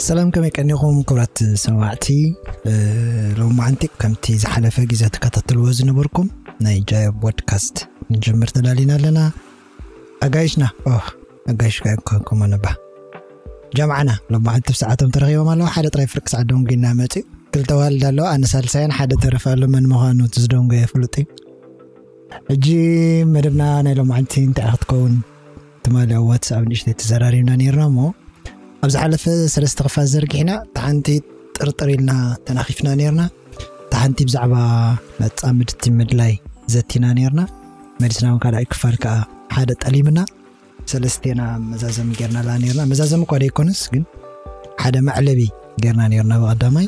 ሰላም፣ ከመይ ቀኒኹም ክቡራት ሰማዕቲ? ሎማዓንቲ ከምቲ ዝሓለፈ ግዜ ተከታተልዎ ዝነበርኩም ናይ ጃዮ ፖድካስት ንጀምር ተዳሊና ኣለና። ኣጋይሽና ኣጋይሽ ከኮ ነባ ጃምዓና ሎማዓንቲ ብሰዓቶም ተረኺቦም ኣለዉ። ሓደ ጥራይ ፍርቂ ሰዓት ደንጉና መፅኡ። ክልተ ዋልድ ኣለዋ፣ ኣነ ሳልሳይን ሓደ ተረፍ ኣሎ። መን ምዃኑ እቲ ዝደንጎየ ፍሉጥ እዩ። ሕጂ መደብና ናይ ሎማዓንቲ እንታይ ክትከውን ትማሊ ኣብ ዋትስኣፕ ንእሽተይ ተዘራሪብና ነይርና እሞ፣ ኣብ ዝሓለፈ ሰለስተ ክፋል ዘርጊሕና፣ እታ ሓንቲ ጥርጥር ኢልና ተናኺፍና ነይርና፣ እታ ሓንቲ ብዛዕባ መጻምድቲ ምድላይ ዘቲና ነይርና፣ መሊስና እውን ካልኣይ ክፋል ከኣ ሓደ ጠሊምና፣ ሰለስቴና መዛዘሚ ጌርናላ ነይርና። መዛዘሚ እኳ ደይኮነስ ግን ሓደ መዕለቢ ጌርና ነይርና ብቐዳማይ።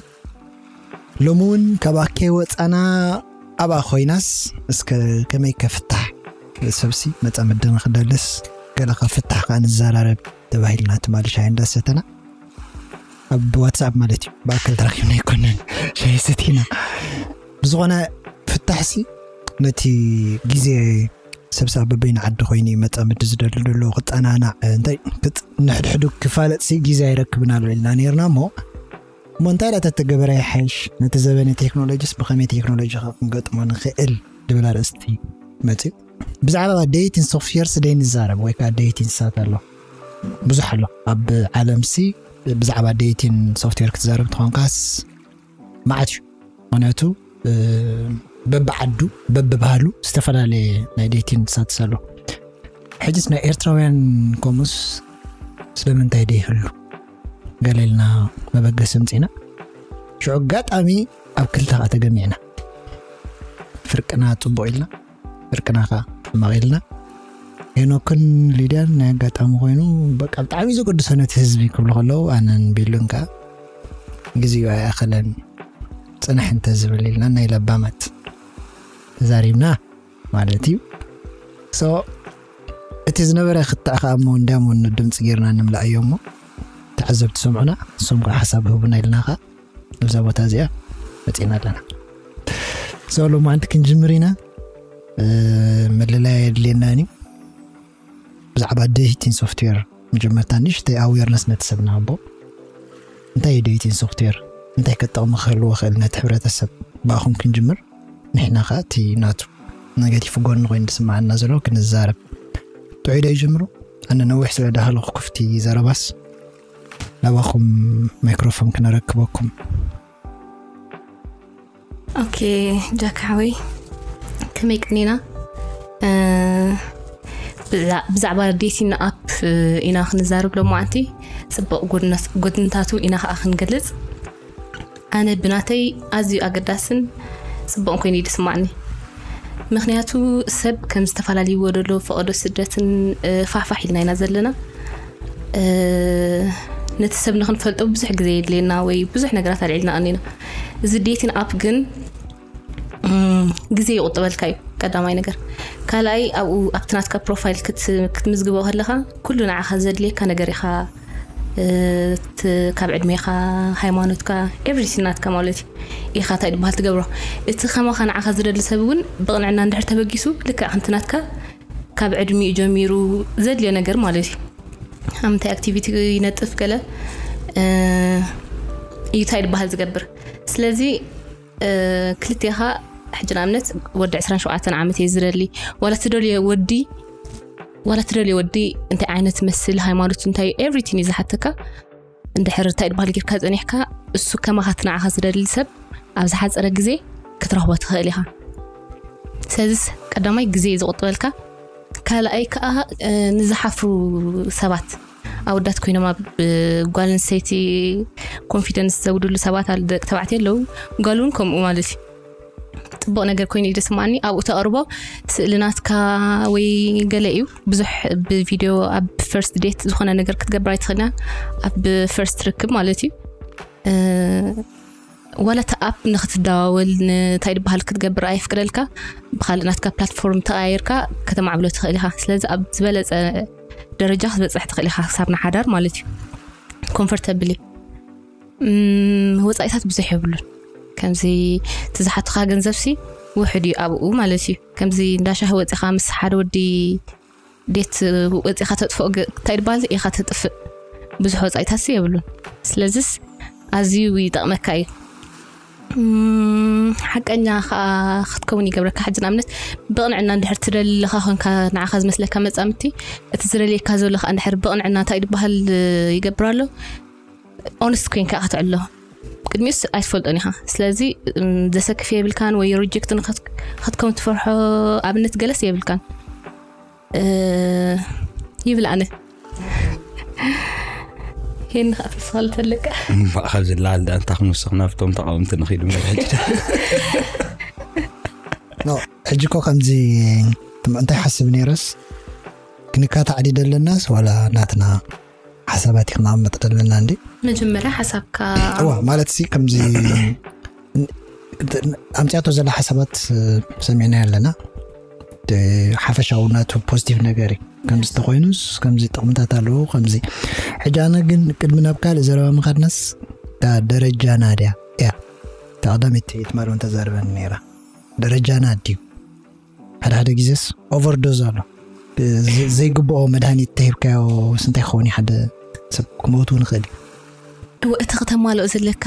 ሎሚ እውን ካብኣ ከይወፃና ኣብኣ ኮይናስ እስከ ከመይ ከፍታሕ ሰብሲ መፃምዲ ንክደልስ ገለ ከፍታሕ ከዓ ንዘራረብ ተባሂልና ትማሊ ሻሂ እንዳሰተና ኣብ ዋትሳፕ ማለት እዩ። ብኣካል ተራኪብና ኣይኮነን ሻሂ ሰቲና። ብዝኾነ ፍታሕሲ ነቲ ግዜ ሰብሳ በበይኑ ዓዲ ኮይኑ እዩ መፃምዲ ዝደሊ ዘሎ ክጠናናዕ እንታይ ክፅ- ንሕድሕዱ ክፋለጥሲ ግዜ ኣይረክብን ኣሎ ኢልና ነይርና እሞ እሞ እንታይ ዳኣ ተተገበረ ይሓይሽ? ነቲ ዘበነ ቴክኖሎጂስ ብኸመይ ቴክኖሎጂ ከ ክንገጥሞ ንኽእል ዝብል ኣርእስቲ መፅኡ። ብዛዕባ ዴቲን ሶፍትዌር ስደይ ንዛረብ ወይ ከዓ ዴቲን ሳት ኣሎ ብዙሕ ኣሎ ኣብ ዓለምሲ። ብዛዕባ ዴቲን ሶፍትዌር ክትዛረብ ትኾንካስ መዓት እዩ። ምክንያቱ በብዓዱ በብባህሉ ዝተፈላለየ ናይ ዴቲን ሳትስ ኣሎ። ሕጅስ ናይ ኤርትራውያን ኮሙስ ስለምንታይ ደይህሉ ገለ ኢልና መበገሲ ምፅና። ሽዑ ኣጋጣሚ ኣብ ክልተ ከዓ ተገሚዕና። ፍርቅና ፅቡቕ ኢልና፣ ፍርቅና ከዓ ሕማቕ ኢልና። ሄኖክን ሊድያን ናይ ኣጋጣሚ ኮይኑ በቃ ብጣዕሚ ዘገድሶ ነቲ ህዝቢ ክብሉ ከለዉ ኣነን ቢሉን ከዓ ግዜኡ ኣይኣኸለን ፅንሕ እንተ ዝብል ኢልና ናይ ለባማት ተዛሪብና ማለት እዩ። ሶ እቲ ዝነበረ ክትዕ ከዓ እሞ እንዲያም እውን ድምፂ ጌርና ንምልኣዮ እሞ ተዓዘብቲ ሰምዑና፣ ንሶም ከዓ ሓሳብ ህቡና ኢልና ከዓ ኣብዛ ቦታ እዚኣ መፂና ኣለና። ሶ ሎማዓንቲ ክንጅምር ኢና። ምልላይ የድልየናን እዩ። ብዛዕባ ዴቲን ሶፍትዌር መጀመርታ ንእሽተይ ኣዌርነስ ነቲ ሰብ ንሃቦ። እንታይ እዩ ዴቲን ሶፍትዌር? እንታይ ከጠቕሚ ክህልዎ ክእል ነቲ ሕብረተሰብ? ብኣኹም ክንጅምር። ንሕና ከዓ እቲ ናቱ ነገቲቭ ጎኒ ኮይኑ ዝስምዓና ዘሎ ክንዛረብ። ጥዑይ ዶ ይጅምሩ? ኣነ ነዊሕ ስለ ዳሃለኹ ክፍቲ ዘረባስ ናባኹም ማይክሮፎን ክነረክበኩም። ኦኬ ጃክ ሓወይ ከመይ ቀኒና? ብዛዕባ ዴቲን ኣፕ ኢና ክንዛረብ ሎማዓንቲ። ፅቡቕ ጎድንታቱ ኢና ከዓ ክንገልፅ። ኣነ ብናተይ ኣዝዩ ኣገዳስን ፅቡቕን ኮይኑ እዩ ዝስማዕኒ። ምክንያቱ ሰብ ከም ዝተፈላለዩ ወደሎ ፈቐዶ ስደትን ፋሕፋሕ ኢልና ኢና ዘለና። ነቲ ሰብ ንክንፈልጦ ብዙሕ ግዜ የድልየና ወይ ብዙሕ ነገራት ኣልዒልና ቀኒና። እዚ ዴቲን ኣፕ ግን ግዜ ይቁጥበልካ እዩ ቀዳማይ ነገር። ካልኣይ ኣብኡ ኣብቲ ናትካ ፕሮፋይል ክትምዝግቦ ከለካ ኩሉ ንዓኻ ዘድልየካ ነገር ኢኻ ካብ ዕድሜኻ፣ ሃይማኖትካ፣ ኤቭሪቲን ናትካ ማለት እዩ። ኢኻ እንታይ ድበሃል ትገብሮ። እቲ ከማኻ ንዓኻ ዝደሊ ሰብ እውን ብቕንዕና እንድሕር ተበጊሱ ልክዕ ከምቲ ናትካ ካብ ዕድሚኡ ጀሚሩ ዘድልዮ ነገር ማለት እዩ። ኣብ ምንታይ ኣክቲቪቲ ይነጥፍ ገለ እዩ እንታይ ድበሃል ዝገብር። ስለዚ ክልቴኻ ሕጂ ንኣብነት ወዲ ዕስራን ሸውዓተን ዓመት እየ ዝደሊ ዋላ ትደልዮ ወዲ ዋላ ትደልዮ ወዲ እንታይ ዓይነት መስል ሃይማኖት እንታይ ኤቭሪቲን እዩ ዝሓተካ። እንድሕር እንታይ ድበሃል ጌርካ ፀኒሕካ እሱ ከማኻት ንዓኻ ዝደሊ ሰብ ኣብ ዝሓፀረ ግዜ ክትረኽቦ ትኽእል ኢኻ። ስለዚስ ቀዳማይ ግዜ እዩ ዝቁጥበልካ። ካልኣይ ከዓ ንዝሓፍሩ ሰባት ኣወዳት ኮይኖም ኣብ ጓል ኣንስተይቲ ኮንፊደንስ ዘውድሉ ሰባት ኣሉ ደቂ ተባዕትዮ ኣለዉ። ጓል እውን ከምኡ ማለት እዩ። ፅቡቕ ነገር ኮይኑ እዩ ደስማኒ ኣብኡ ተቕርቦ ስእሊ ናትካ ወይ ገለ እዩ ብዙሕ ብቪድዮ ኣብ ፈርስት ዴት ዝኾነ ነገር ክትገብር ኣይትኽእልና ኣብ ፈርስት ርክብ ማለት እዩ። ዋላ እቲ ኣፕ ንክትደዋወል ንታይ ድበሃል ክትገብር ኣየፍቅደልካ። ብካልእ ናትካ ፕላትፎርም ተቀያይርካ ከተማዕብሎ ትኽእል ኢኻ። ስለዚ ኣብ ዝበለፀ ደረጃ ክትበፅሕ ትኽእል ኢኻ ክሳብ ንሓዳር ማለት እዩ። ኮንፈርተብል እዩ። ወፃኢታት ብዙሕ የብሉን። ከምዚ እቲ ዝሓትኻ ገንዘብሲ ውሕድ እዩ ኣብኡ ማለት እዩ። ከምዚ እንዳሻሂ ወፂኻ ምስ ሓደ ወዲ ዴት ወፂኻ ተጥፍኦ እንታይ ድበሃል ኢኻ ተጥፍእ። ብዙሕ ወፃኢታትሲ የብሉን። ስለዚስ ኣዝዩ ይጠቕመካ እዩ። ሓቀኛ ከዓ ክትከውን ይገብረካ። ሕጂ ንኣብነት ብቕንዕና እንድሕር ትደሊ ኣለኻ ኮንካ፣ ንዓኻ ዝመስለካ መጻምድቲ፣ እቲ ዝደልየካ ዘሎ ከዓ እንድሕር ብቕንዕና እንታይ ዝበሃል ይገብር ኣሎ፣ ኦነስት ኮይንካ ክትዕሎ። ቅድሚኡስ ኣይትፈልጦን ኢኻ። ስለዚ ዘሰክፍ የብልካን ወይ ሪጀክት ክትከውን ትፈርሖ ኣብነት ገለስ የብልካን ይብል ኣነ። ሄን ኸዓ ተስፋ ልተለቀ እምባእ ካብ ዝለዓል ደኣ እንታይ ክንውስኽ ናብቶም ተቃወምቲ ንኺዱ መርሕጅ። ኖ ሕጂ እኮ ከምዚ እንታይ ሓስብ ነይረስ ክንካታዕዲ ደለናስ ዋላ ናትና ሓሳባት ይክናመጥ ደለና እንዲ መጀመርያ ሓሳብካ እዋ ማለት ሲ ከምዚ ኣምፅያቶ ዘላ ሓሳባት ሰሚዕና ኣለና። ሓፈሻዊ ናቱ ፖዚቲቭ ነገር እዩ። ከምዚ ተኮይኑስ ከምዚ ጥቕምታት ኣለዎ ከምዚ ሕጂ ኣነ ግን ቅድሚ ናብ ካልእ ዘረባ ምካድናስ እታ ደረጃና ድያ እያ እታ ቀዳመይቲ ትማል እውን ተዛርበኒ ነይራ። ደረጃና ድዩ ሓደ ሓደ ግዜስ ኦቨርዶዝ ኣሎ። ዘይግብኦ መድሃኒት ተሂብካዮ ስንታይ ክኸውን ሓደ ሰብ ክመውት እውን ይኽእል እዩ። እቲ ከተማልኦ ዘለካ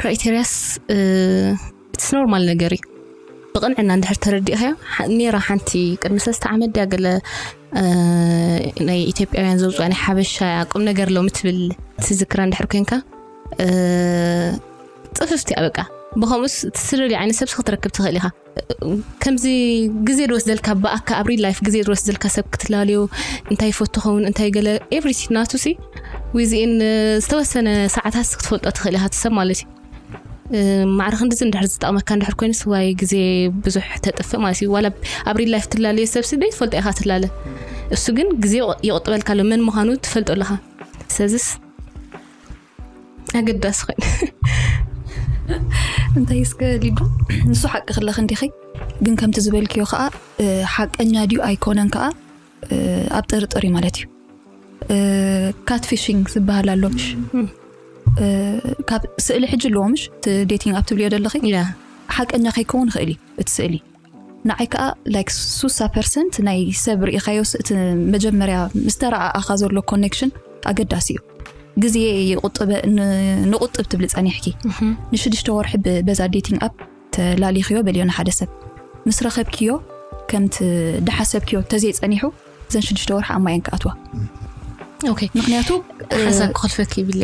ክራይቴሪያስ እትስ ኖርማል ነገር እዩ። ብቕንዕና እንድሕር ተረዲእካዮ ነራ ሓንቲ ቅድሚ ሰለስተ ዓመት ድያ ገለ ናይ ኢትዮጵያውያን ዘውፅኣ ናይ ሓበሻ ቁም ነገር ሎም ትብል ትዝክራ እንድሕር ኮንካ ፅፍፍቲ በቃ ብኸምኡስ ትስደሊ ዓይነት ሰብሲ ክትረክብ ትኽእል ኢኻ። ከምዚ ግዜ ድወስደልካ ብኣካ ኣብ ሪል ላይፍ ግዜ ድወስደልካ ሰብ ክትላለዮ እንታይ ይፈቱ ኸውን እንታይ ገለ ኤቭሪቲን ናቱ ሲ ዊዝኢን ዝተወሰነ ሰዓታት ክትፈልጦ ትኽእል ኢኻ ትሰብ ማለት እዩ። ማዕረ ክንድዚ እንድሕር ዝጠቕመካ እንድሕር ኮይኑ ስዋይ ግዜ ብዙሕ ተጥፍእ ማለት እዩ። ዋላ ኣብ ሪል ላይፍ ትላለዮ ሰብሲ ደይ ትፈልጦ ኢኻ ትላለ። እሱ ግን ግዜ ይቕጥበልካ ኣሎ መን ምዃኑ ትፈልጦ ኣለኻ። ስለዚስ ኣገዳሲ ኮይኑ እንታይ እስከ ሊዱ ንሱ ሓቂ ክለኽ እንዲኺ ግን ከምቲ ዝበልክዮ ከዓ ሓቀኛ ድዩ ኣይኮነን ከዓ ኣብ ጥርጥር እዩ ማለት እዩ። ካትፊሽንግ ዝበሃል ኣሎ ምሽ ካብ ስእሊ ሕጂ ኣለዎ ምሽ ዴቲንግ ኣብ ትብልዮ ዘለኺ ሓቀኛ ከይከውን ይኽእል እዩ እቲ ስእሊ ንዓይ ከዓ ላይክ ሱሳ ፐርሰንት ናይ ሰብ ርኢኻዮስ እቲ መጀመርያ ምስ ተረኣኣኻ ዘሎ ኮኔክሽን ኣገዳሲ እዩ። ግዜ ይቁጥበ ንቁጥብ ትብሊ ጸኒሕኪ ንሽዱሽተ ወርሒ በዛ ዴቲንግ ኣፕ ተላሊኽዮ በልዮ ንሓደ ሰብ ምስ ረኸብክዮ ከምቲ ድሓሰብክዮ ተዘይጸኒሑ እዘን ሽዱሽተ ወርሒ ኣብ ማየን ክኣትዋ ምክንያቱ ሓሳብ ክኸልፈኪ ይብለ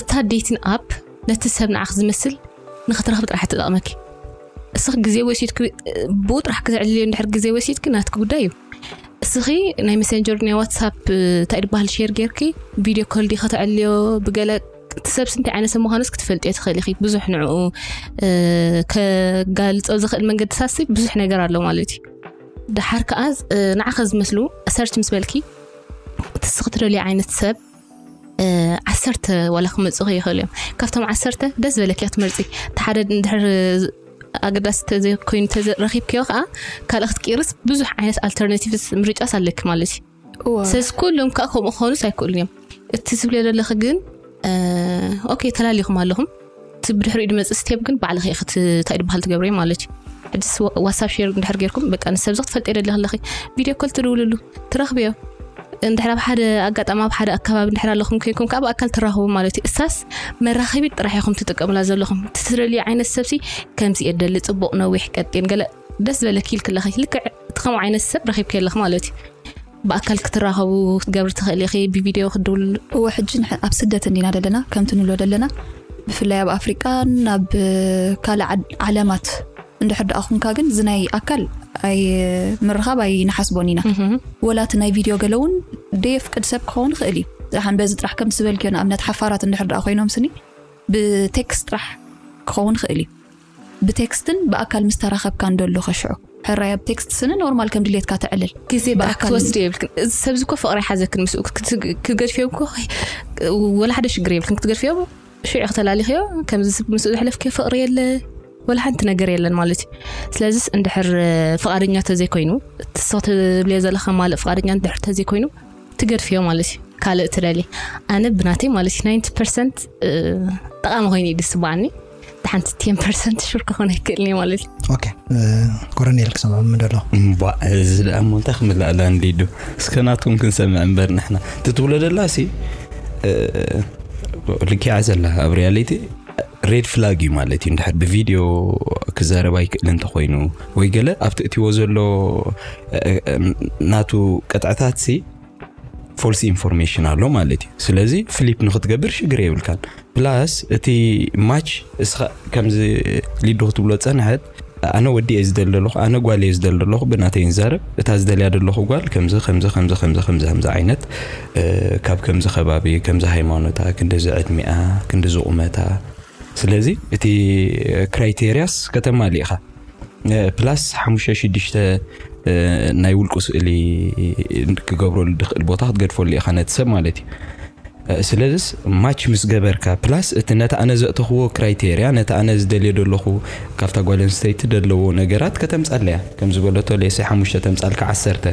እታ ዴቲንግ ኣፕ ነቲ ሰብ ንዓኽ ዝመስል ንክትረኽብ ጥራሕ ትጠቕመኪ። እስኺ ግዜ ወሲድኪ ብኡ ጥራሕ ክትዕልልዮ እንድሕር ግዜ ወሲድኪ ናትኪ ጉዳይ እዩ። እስኺ ናይ መሰንጀር ናይ ዋትሳፕ እንታይ ድበሃል ሼር ጌርኪ ቪድዮ ኮል ዲ ከተዕልዮ ብገለ እቲ ሰብሲ እንታይ ዓይነት ሰብ ምዃኑስ ክትፈልጥዮ ትኽእል ኢኺ። ብዙሕ ንዕኡ ከጋልጾ ዝኽእል መንገድታሲ ብዙሕ ነገር ኣሎ ማለት እዩ። ድሓር ከዓ ንዓኸ ዝመስሉ ሰርች ምስ በልኪ እቲ እስኺ ትደልዮ ዓይነት ሰብ ዓሰርተ ዋላ ክመፁኺ ይኽእሉ እዮም። ካብቶም ዓሰርተ ደስ ዝበለኪ ክትመርፂ እቲ ሓደ እንድሕር ኣገዳሲ ተዘይኮይኑ ረኪብክዮ ከዓ ካልእ ክትቅይርስ ብዙሕ ዓይነት ኣልተርናቲቭስ ምርጫስ ኣለኪ ማለት እዩ። ስለዚ ኩሎም ከዓ ከምኡ ክኾኑስ ኣይክእሉን እዮም። እቲ ትብልዮ ዘለኺ ግን ኦኬ ተላሊኹም ኣለኹም እቲ ብድሕሪኡ ድመፅእ ስቴፕ ግን ባዕልኺ ኢኺ እንታይ ድበሃል ትገብርዮ ማለት እዩ። ሕጅስ ዋትሳፕ ሼር እንድሕር ጌርኩም በቃ ንሰብዚ ክትፈልጥዮ ደለኺ ኣለኺ ቪድዮ ኮል ትድውልሉ ትረኽብዮ። እንድሕር ኣብ ሓደ ኣጋጣሚ ኣብ ሓደ ኣካባቢ እንድሕር ኣለኹም ኮይንኩም ከዓ ብኣካል ትራኸቡ ማለት እዩ። እሳስ መራኸቢት ጥራሕ ኢኹም ትጥቀሙላ ዘለኹም። እቲ ትደልዩ ዓይነት ሰብሲ ከምዚ እየ ደሊ፣ ፅቡቕ፣ ነዊሕ፣ ቀጢን፣ ገለ ደስ ዝበለኪ ኢልኪ ኣለኺ። ልክዕ እቲ ከምኡ ዓይነት ሰብ ረኺብኪ ኣለኺ ማለት እዩ። ብኣካል ክትራኸቡ ክትገብሪ ትኽእል ኢኺ፣ ብቪድዮ ክትድውሉ። እወ ሕጂ ንሕ- ኣብ ስደት እንዲና ደለና ከምቲ ንብሎ ደለና ብፍላይ ኣብ ኣፍሪቃን ኣብ ካልእ ዓድ- ዓለማት እንድሕር ደኣ ኹንካ ግን እዚ ናይ ኣካል ኣይ ምርኻብ ኣይንሓስቦን ኢና። ወላ እቲ ናይ ቪድዮ ገለ እውን ደየፍቅድ ሰብ ክኸውን ይኽእል እዩ። ጥራሕ በዚ ጥራሕ ከም ዝበልክዮ ንኣብነት ሓፋራት እንድሕር ደኣ ኮይኖም ስኒ ብቴክስት ጥራሕ ክኸውን ይኽእል እዩ። ብቴክስትን ብኣካል ምስ ተራኸብካ እንደሎ ከሽዑ ሕራይ ኣብ ቴክስት ስኒ ኖርማል ከም ድሌትካ ተዕልል። ግዜ ብኣካል ክትወስድ የብልክን። እዚ ሰብዚ እኮ ፍቕሪ ሓዘክን ምስኡ ክትገድፍዮ እኮ ወላ ሓደ ሽግር የብልክን ክትገድፍዮ ሽዑ ክተላሊኽዮ ከምዚ ምስኡ ዘሕለፍክዮ ፍቕሪ የለ ወላ ሓንቲ ነገር የለን ማለት እዩ። ስለዚስ እንድሕር ፍቓደኛ ተዘይኮይኑ እቲ ንስኺ ትብልዮ ዘለኻ ማልእ ፍቓደኛ እንድሕር ተዘይኮይኑ ትገድፍዮ ማለት እዩ። ካልእ ትደሊ ኣነ ብናተይ ማለት እዩ ናይንቲ ፐርሰንት ጠቓሚ ኮይኑ እዩ ዝስማዓኒ። ሓንቲ ቴን ፐርሰንት ሹር ክኾን ኣይክእልን እዩ ማለት እዩ። ኦኬ፣ ኮረኔል ክሰምዖም ደሎ። እምቧ፣ እዚ ደኣ እሞ እንታይ ክምልኣላ እንዲዱ? እስከ ናትኩም ክንሰምዕ እምበር ንሕና። እቲ ትብሎ ደላ ሲ ልክያ ዘላ ኣብ ሪያሊቲ ሬድ ፍላግ እዩ ማለት እዩ። እንድሕር ብቪድዮ ክዛረብ ኣይክእል እንተኮይኑ ወይ ገለ ኣብቲ እትዎ ዘሎ ናቱ ቅጥዕታት ሲ ፎልስ ኢንፎርሜሽን ኣሎ ማለት እዩ። ስለዚ ፍሊፕ ንክትገብር ሽግር የብልካን። ፕላስ እቲ ማች እስኻ ከምዚ ሊዱ ክትብሎ ጸንሐት ኣነ ወዲ እየ ዝደል ዘለኹ ኣነ ጓል እየ ዝደል ዘለኹ ብናተይ ንዛረብ እታ ዝደልያ ዘለኹ ጓል ከምዚ ከምዚ ከምዚ ከምዚ ከምዚ ከምዚ ዓይነት ካብ ከምዚ ከባቢ ከምዚ ሃይማኖታ ክንድዚ ዕድሚኣ ክንድዚ ቁመታ ስለዚ እቲ ክራይቴርያስ ከተማሊእኻ ፕላስ ሓሙሽተ ሽዱሽተ ናይ ውልቁ ስእሊ ክገብረሉ ድኽእል ቦታ ክትገድፈሉ ኢኻ ነቲ ሰብ ማለት እዩ። ስለዚስ ማች ምስ ገበርካ ፕላስ እቲ ነቲ ኣነ ዘእተኽዎ ክራይቴርያ ነቲ ኣነ ዝደልዮ ዘለኹ ካብታ ጓል ኣንስተይቲ ደለዎ ነገራት ከተምጻለያ ከም ዝበለቶ ሌሰ ሓሙሽተ ተምጻልካ ዓሰርተ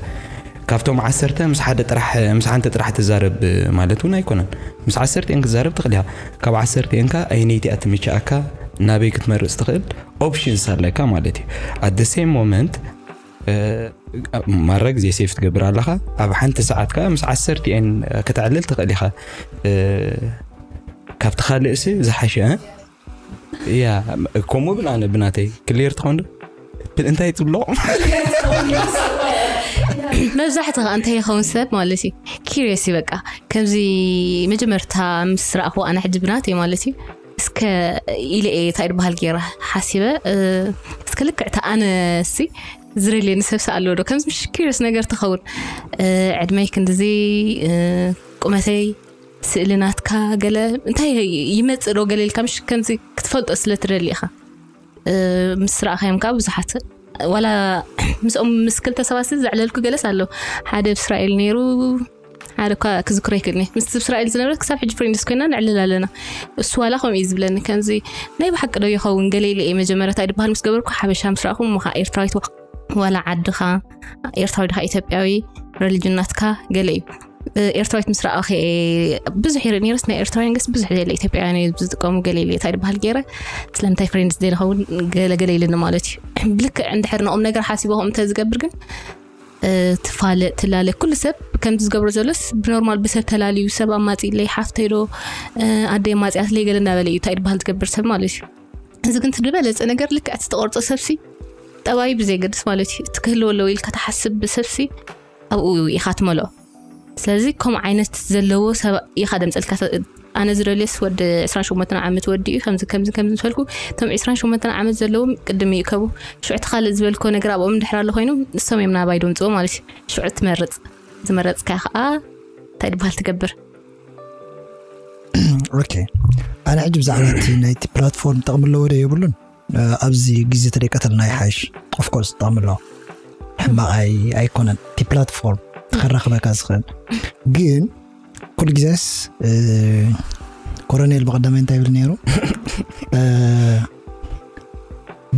ካብቶም ዓሰርተ ምስ ሓደ ጥራሕ ምስ ሓንቲ ጥራሕ ትዛረብ ማለት እውን ኣይኮነን። ምስ ዓሰርተ እን ክዛረብ ትኽእል ኢኻ። ካብ ዓሰርተ እን ከ ኣይነይቲ እያ ትምችኣካ ናበይ ክትመርፅ ትኽእል ኦፕሽንስ ኣለካ ማለት እዩ። ኣት ሴም ሞመንት ማራ ግዜ ሴፍ ትገብር ኣለኻ። ኣብ ሓንቲ ሰዓት ከ ምስ ዓሰርተ እን ከተዕልል ትኽእል ኢኻ። ካብቲ ካልእሲ ዝሓሸ እያ ከምኡ ብል ኣነ ብናተይ ክሊር ትኾን ዶ እንታይ ትብሎ? መብዛሕቲ ከ እንታይ ይኸውን ሰብ ማለት እዩ ኪሪየስ እዩ በቃ ከምዚ መጀመርታ ምስ ረኣኹ ኣነ ሕጂ ብናተይ ማለት እዩ እስከ ኢለ እየ እንታይ ድበሃል ገይረ ሓሲበ እስከ ልክዕቲ ኣነሲ ዝረልየኒ ሰብሲ ኣሎ ዶ ከምዚ ምሽ ኪሪየስ ነገር ትኸውን ዕድመይ ክንድዚ ቁመተይ ስእሊ ናትካ ገለ እንታይ ይመፅእ ዶ ገለ ኢልካ ምሽ ከምዚ ክትፈልጦ ስለ ትደሊ ኢኻ ምስ ረኣኻዮም ከዓ ብዙሓት ዋላ ምስኦም ምስ ክልተ ሰባት ዘዕለልኩ ገለስ ኣሎ ሓደ ብእስራኤል ነይሩ ሓደ እኳ ክዝክሮ ይክእልኒ ምስ ብእስራኤል ዝነበረት ክሳብ ሕጂ ፍሬንድስ ኮይና ንዕልል ኣለና እሱ ዋላ ከምኡ እዩ ዝብለኒ ከምዚ ናይ ብሓቂ ዶ ይኸውን ገለ ኢለ እየ መጀመርታ ድበሃል ምስ ገበርኩ ሓበሻ ምስ ረኣኹ እሞ ከዓ ኤርትራዊት ዋላ ዓድኻ ኤርትራዊ ድኻ ኢትዮጵያዊ ረሊጅን ናትካ ገለ እዩ ኤርትራዊት ምስ ረኣኸ ብዙሕ ይርኢ ነይረስ ናይ ኤርትራውያን ገስ ብዙሕ ዘለ ኢትዮጵያውያን እዩ ዝጥቀሙ ገለ ኢለ እንታይ ዝበሃል ገይረ ስለምንታይ ፍሬንድስ ዘይልኸውን ገለገለ ኢልኒ ማለት እዩ ብልክዕ እንድሕር ንኦም ነገር ሓሲቦ ከም እንተ ዝገብር ግን ትፋለጥ ትላለ ኩሉ ሰብ ከምዚ ዝገብሮ ዘሎስ ብኖርማል ብሰብ ተላልዩ ሰብ ኣማፂለይ ሓፍተይ ዶ ኣደይ ኣማፅያትለይ ገለ እናበለ እዩ እንታይ ዝበሃል ዝገብር ሰብ ማለት እዩ እዚ ግን ትድበለፀ ነገር ልክዕ እቲ ተቆርፆ ሰብሲ ጠባይ ብዘይገድስ ማለት እዩ እቲ ክህልዎ ኣለዎ ኢልካ ተሓስብ ብሰብሲ ኣብኡ ኢኻ ትመልኦ ስለዚ ከምኡ ዓይነት ዘለዎ ሰብ ኢኻ ደምፀልካ ኣነ ዝደልዮስ ወዲ ዕስራን ሸሞንተን ዓመት ወዲ እዩ ከምዚ ከምዚ ከምዚ ዝፈልኩ እቶም ዕስራን ሸሞንተን ዓመት ዘለዎም ቅድም ይእከቡ ሽዑ እቲ ካልእ ዝበልኮ ነገር ኣብኦም እንድሕር ኣሎ ኮይኑ ንሶም እዮም ናባይ ደምፅዎ ማለት እዩ ሽዑ ትመርፅ ዝመረፅካ ከዓ እንታይ ድበሃል ትገብር ኦኬ ኣነ ሕጂ ብዛዕባ እቲ ናይቲ ፕላትፎርም ጠቕሚ ኣለዎ ዶ የብሉን ኣብዚ ግዜ ተደቀተልና ይሓይሽ ኦፍኮርስ ጠቕሚ ኣለዎ ሕማቕ ኣይኮነን እቲ ፕላትፎርም ተኸራኽበካ ዝኽእል ግን ኩሉ ግዜስ ኮሮኔል ብቐዳማይ እንታይ ይብል ነይሩ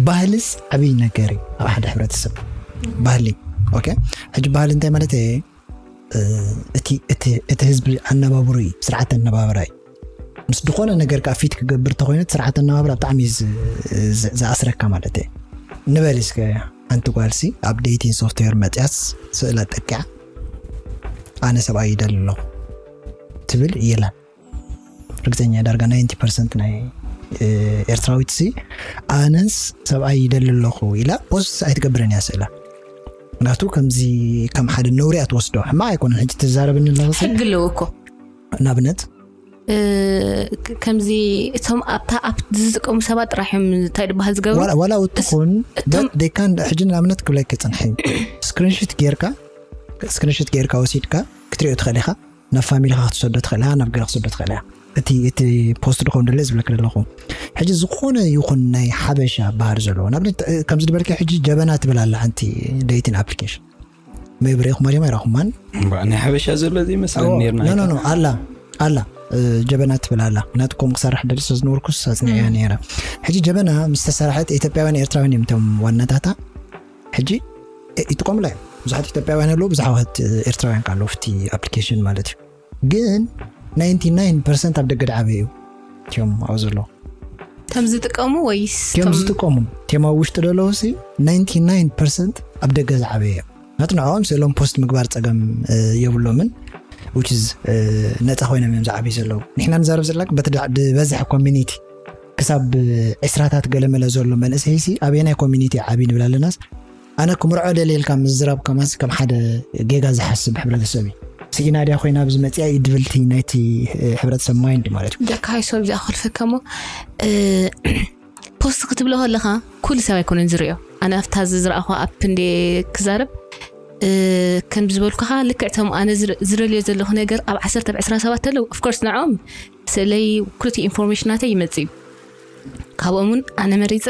ባህልስ ዓብይ ነገር እዩ ኣብ ሓደ ሕብረተሰብ ባህሊ ኦኬ ሕጂ ባህሊ እንታይ ማለት እየ እቲ ህዝቢ ኣነባብሩ እዩ ስርዓት ኣነባብራ እዩ ምስ ዝኾነ ነገር ከዓ ፊት ክገብር ተኮይነት ስርዓት ኣነባብራ ብጣዕሚ ዝኣስረካ ማለት እዩ ንበል እስከ ሓንቲ ጓልሲ ኣብ ዴቲን ሶፍትዌር መፅያስ ስእላ ጠቂዓ ኣነ ሰብኣይ ይደሊ ኣለኹ ትብል የላን ርግፀኛ ዳርጋ ናይንቲ ፐርሰንት ናይ ኤርትራዊት ሲ ኣነስ ሰብኣይ ይደሊ ኣለኹ ኢላ ፖስት ኣይትገብርን እያ ስእላ ምክንያቱ ከምዚ ከም ሓደ ነውሪ እያ ትወስዶ ሕማቅ ኣይኮነን ሕጂ ትዛረብኒ ኣለኽሲ ሕጊ ኣለዎ እኮ ንኣብነት ከምዚ እቶም ኣብታ ኣፕ ዝጥቀሙ ሰባት ጥራሕ እዮም እንታይ ዝበሃል ዝገብሩ ዋላ ዋላ ውትኹን ደካን ሕጂ ንኣብነት ክብለኪ ፅንሐ ስክሪንሽት ጌርካ ስክሪንሽት ጌርካ ወሲድካ ክትሪኦ ትኽእል ኢኻ ናብ ፋሚሊኻ ክትሰዶ ትኽእል ኢኻ ናብ ገለ ክትሰዶ ትኽእል ኢኻ እቲ እቲ ፖስት ድኸውን ደለ ዝብለክ ዘለኹ ሕጂ ዝኾነ ይኹን ናይ ሓበሻ ባህር ዘለዎ ንኣብነት ከምዚ ዝበልከ ሕጂ ጀበና ትብል ኣላ ሓንቲ ዴቲን ኣፕሊኬሽን መብሬኹም ኣሪማ ይራኹማን ናይ ሓበሻ ዘሎ ዘይመስለን ነርና ኣላ ኣላ ጀበና ትብል ኣላ ምክንያቱ ከምኡ ክሰርሕ ደሊ ስለ ዝነበርኩስ ኣፅኒዐያ ነይረ ሕጂ ጀበና ምስ ተሰርሐት ኢትዮጵያውያን ኤርትራውያን እዮም እቶም ዋናታታ ሕጂ ይጥቀሙላ እዮም ብዙሓት ኢትዮጵያውያን ኣለዉ ብዙሓት ኤርትራውያን ኣለዉ ፍቲ ኣፕሊኬሽን ማለት እዩ ግን ናይንቲ ናይን ፐርሰንት ኣብ ደገ ድዓበ እዩ እቲኦም ኣብኡ ዘለዉ ከም ዝጥቀሙ ወይስ እቲኦም ዝጥቀሙ እቲኦም ኣብ ውሽጢ ዘለዉ ሲ ናይንቲ ናይን ፐርሰንት ኣብ ደገ ዝዓበ እዮም ናቱ ንዕኦም ስእሎም ፖስት ምግባር ፀገም የብሎምን which is ነፃ ኮይኖም እዮም ዝዓብዩ ዘለዉ። ንሕና ንዛረብ ዘለና በቲ ዝበዝሐ ኮሚኒቲ ክሳብ ዕስራታት ገለመለ ዘሎ መንእሰይሲ ኣበየናይ ኮሚኒቲ ዓብዩ ንብል ኣለናስ ኣነ ክምርዖ ደልየ ኢልካ ምዝራብ ከማስ ከም ሓደ ጌጋ ዝሓስብ ሕብረተሰብ እዩ። ስኢና ድያ ኮይና ኣብዚ መፅያ እዩ ድብልቲ ናይቲ ሕብረተሰብ ማይንድ ማለት እዩ። ደካ ሃይሶ እዚኣ ክልፈካ ሞ ፖስት ክትብሎ ከለኻ ኩሉ ሰብ ኣይኮነን ዝርእዮ። ኣነ ኣብታ ዝዝረኣኹ ኣፕ እንደ ክዛረብ ከም ዝበልኩኻ ልክዕ እቶም ኣነ ዝደልዮ ዘለኹ ነገር ኣብ ዓሰርተ ብ ዕስራ ሰባት ኣለዉ። ኦፍኮርስ ንዕኦም ስእለይ ክልቲኡ ኢንፎርሜሽናተይ ይመጽእ እዩ። ካብኦም እውን ኣነ መሪጸ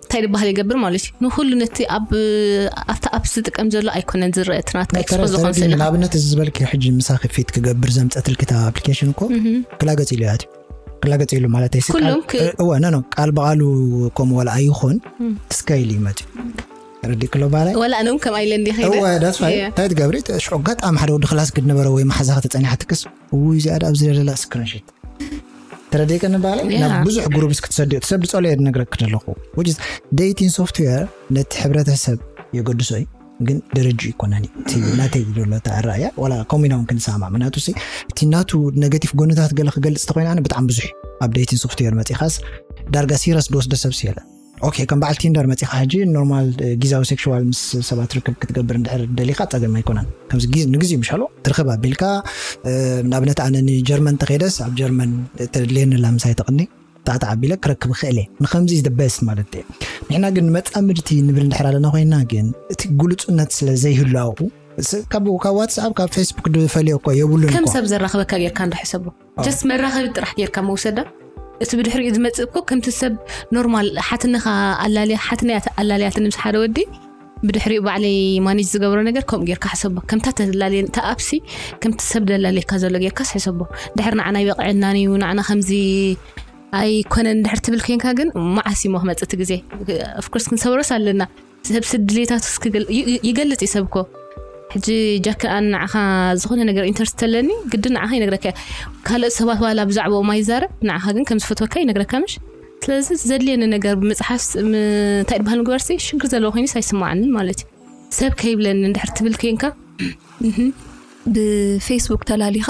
እንታይ ዝበሃል ይገብር ማለት እዩ። ንኩሉ ነቲ ኣብ ኣብታ ኣፕ ዝጥቀም ዘሎ ኣይኮነን ዝረአ እቲ ናትካ ኤክስፖዝ ዝኾን ስእሊ። ንኣብነት እዚ ዝበልክ ሕጂ ምሳኺ ፊት ክገብር ዘምፀትልኪ ኣፕሊኬሽን እኮ ክላገፅ ኢሉ ያት ክላገፅ ኢሉ ማለት እዩ። ኩሎም እወ ነኖ ቃል ብቃሉ ከምኡ ዋላ ኣይኾን ስካይል ይመፅእ ረዲ ክሎ ባላይ ዋላ ኣነ እውን ከምኣ ኢለ እንዲ ከይደ እወ ዳስ ፋይ እንታይ ትገብሪ? ሽዑ ኣጋጣሚ ሓደ ወዲ ክላስ ግድ ነበረ ወይ መሓዛ ከተፀኒሓ ትክስ ውይ እዚኣ ዳ ኣብዚ ደለላ ስክሪንሽት ተረዲእከ ንባለ ናብ ብዙሕ ግሩፕስ ክትሰድዮ ትሰብ ዝፀሎ እየ ዝነግረክ ዘለኹ። ዴቲንግ ሶፍትዌር ነቲ ሕብረተሰብ የገድሶ እዩ ግን ደረጅ ይኮነን እቲ ናተይ ዘሎ ተኣራያ ዋላ ከምኡ ኢና እውን ክንሰማማዕ ምክንያቱ ሲ እቲ ናቱ ነገቲቭ ጎንታት ገለ ክገልፅ ተኮይና ኣነ ብጣዕሚ ብዙሕ ኣብ ዴቲንግ ሶፍትዌር መፂኻስ ዳርጋ ሲረስ ዝወስዶ ሰብ የለን። ኦኬ ከም በዓል ቲንደር መፂኻ ሕጂ ኖርማል ግዜያዊ ሴክሽዋል ምስ ሰባት ርክብ ክትገብር እንድሕር ደሊኻ ፀገም ኣይኮነን። ከምዚ ግዜ ንግዜ ምሻሎ ትርክብ ኣቢልካ ንኣብነት ኣነ ንጀርመን ተኸይደስ ኣብ ጀርመን ተድልየኒ ላ ምሳይ ተቕኒ ጣዕጣዕ ኣቢለ ክረክብ ይኽእል እየ። ንከምዚ is the best ማለት እየ። ንሕና ግን መፃምድቲ ንብል እንድሕር ኣለና ኮይና ግን እቲ ግሉፁነት ስለ ዘይህሉ ኣብኡ ካብ ካብ ዋትስኣፕ ካብ ፌስቡክ ድፈልዮ እኮ የብሉን ከም እኮ። ሰብ ዘራኽበካ ጌርካ እንዶ ሕሰቦ ጀስት መራኸቢ ጥራሕ ጌርካ መውሰዳ እቲ ብድሕሪኡ ዝመፅእ እኮ ከምቲ ሰብ ኖርማል ሓትነኻ ኣላልያ ሓትነያ ኣላልያትኒ ምስ ሓደ ወዲ ብድሕሪኡ ባዕለይ ማኔጅ ዝገብሮ ነገር ከምኡ ጌርካ ሕሰቦ ከምታ ተላልየን እታ ኣፕሲ ከምቲ ሰብ ደላልየካ ዘሎ ጌርካስ ሕሰቦ ድሕር ንዓና ይበቕዐናን እዩ ንዓና ከምዚ ኣይኮነን ድሕር ትብል ኮንካ ግን መዓስ እሞ ክመፅእ እቲ ግዜ ኦፍኮርስ ክንሰብሮስ ኣለና ሰብ ስድሌታቱስ ይገልፅ እዩ ሰብ እኮ ሕጂ ጃክ ኣን ንዓኻ ዝኾነ ነገር ኢንተርስት ተለኒ ግድን ንዓኻ ይነግረካ ካልኦት ሰባት ዋላ ብዛዕባኦም ኣይዛረብ ንዓኻ ግን ከም ዝፈትወካ ይነግረካ ምሽ ስለዚ ዘድልየኒ ነገር ብምፅሓፍ እንታይ ድበሃል ምግባርሲ ሽግር ዘለዎ ኮይኑስ ኣይስማዓንን ማለት እዩ ሰብ ከይብለኒ እንድሕር ትብል ኮንካ ብፌስቡክ ተላሊኻ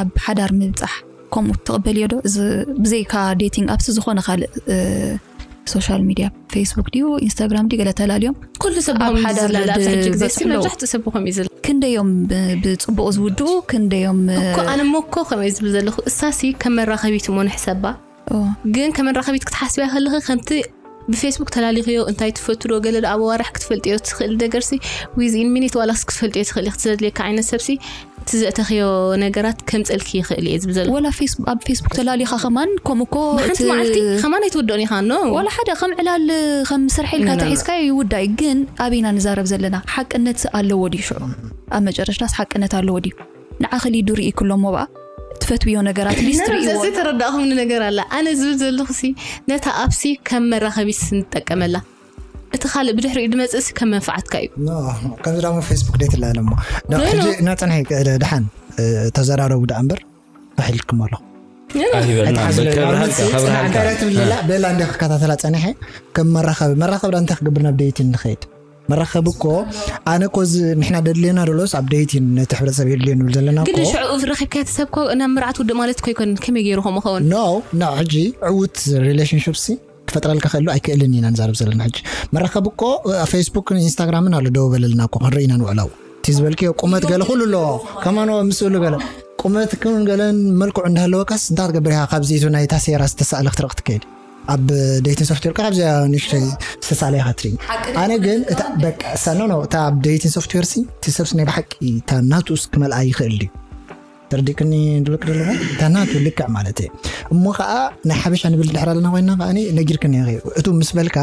ኣብ ሓዳር ምብፃሕ ከምኡ ትቕበልዮ ዶ ብዘይካ ዴቲንግ ኣፕስ ዝኾነ ካልእ ሶሻል ሚድያ ፌስቡክ ድዩ ኢንስታግራም ድዩ ገለ ተላልዮም ኩሉ ሰብ ኣብ ሓዳር ኣብዚ ሕጂ ግዜ መብዛሕትኡ ሰብ ከምኡ እዩ ዝብል ክንደዮም ብፅቡቕ ዝውድኡ ክንደዮም እኮ ኣነ እሞ እኮ ከምኡ ዝብል ዘለኹ እሳሲ ከም መራኸቢት እሞ ንሕሰባ ግን ከም መራኸቢት ክትሓስብያ ከለኺ ከምቲ ብፌስቡክ ተላሊኽዮ እንታይ ትፈቱ ዶ ገለ ዶ ኣብ ኣዋርሕ ክትፈልጥዮ ትኽእል ነገር ሲ ዊዝኢን ሚኒት ዋላስ ክትፈልጥዮ ትኽእል ክትዘድልየካ ዓይነት ሰብ ሲ እቲ ዘእተኽዮ ነገራት ከምፀልኪ ይኽእል እየ ዝብል ዘሎ ወላ ፌስቡክ ኣብ ፌስቡክ ተላሊኻ ከማን ከምኡ እኮ ሓንቲ መዓልቲ ከማን ኣይትወደኦን ኢኻ ኖ ወላ ሓደ ከም ዕላል ከም ስራሕ ኢልካ ተሒዝካ ይውዳእ እዩ ግን ኣበይና ንዛረብ ዘለና ሓቅነት ኣለዎ ድዩ ሽዑ ኣብ መጨረሽታስ ሓቅነት ኣለዎ ድዩ ንዓኺ ሊዱ ርኢ ክሎ ሞብኣ ትፈትውዮ ነገራት ሊስት ርእዎ እዚ ተረዳእኹምኒ ነገር ኣላ ኣነ ዝብል ዘለኹ ሲ ነታ ኣፕሲ ከም መራኸቢ ስንጠቀመላ እቲ ካልእ ብድሕሪኡ ድመፅእ ሲ ከም መንፍዓትካ እዩ ከምዚ ዳሞ ፌስቡክ ደይ ትላለ እሞ ሕጂ ናፀንሐ ድሓን ተዘራረቡ ዳ እምበር ፋሕ ኢልኩም ኣለኹ ኣይበልና በቃ ብርሃንካ ከብርሃንካ በላ እንደ ክከታተላ ፀኒሐ ከም መራኸቢ መራኸቢ ዳ እንታይ ክገብር ናብ ደይት ንኸይድ መራኸቢ እኮ ኣነ እኮ እዚ ንሕና ደድልየና ደሎስ ኣብ ደይት ነቲ ሕብረተሰብ የድልዮ ንብል ዘለና ግን እኮ ሽዑ ረኺብካዮ እቲ ሰብ እኮ ናብ መርዓት ውድእ ማለት እኮ ኣይኮነን ከመይ ገይሩ ከምኡ ኸውን no no ሕጂ ዕዉት ሪሌሽንሽፕ ሲ ክፈጥረልካ ክእሉ ኣይክእልን ኢና ንዛረብ ዘለና ሕጂ መራኸቢ እኮ ፌስቡክን ኢንስታግራምን ኣሎ ደው በለልና እኮ ክንርኢ ኢና ንውዕላው እቲ ዝበልክዮ ቁመት ገለ ኩሉ ኣለዎ ከማን ምስሉ ገለ ቁመትክን ገለን መልክዑ እንዳሃለወካስ እንታይ ክትገብር ኢኻ ካብዚ እቲ ናይ ታሴራ ዝተሳእለ ክትርኢ ክትከይድ ኣብ ዴቲንግ ሶፍትዌር ካብዚኣ ንእሽተይ ዝተሳእለ ኢኻ ትርኢ ኣነ ግን እታ በቃ እሳ ኖ ኖ እታ ኣብ ዴቲንግ ሶፍትዌር ሲ እቲ ሰብስ ናይ ብሓቂ እታ ናቱስ ክመልኣ ይኽእል ድዩ ተረዲእክኒ ድብል ክደለኹ እታ ናቱ ልክዕ ማለት እየ እሞ ከዓ ናይ ሓበሻ ንብል ድሕር ኣለና ኮይና ከዓ ነጊርክኒ እቱ ምስ በልካ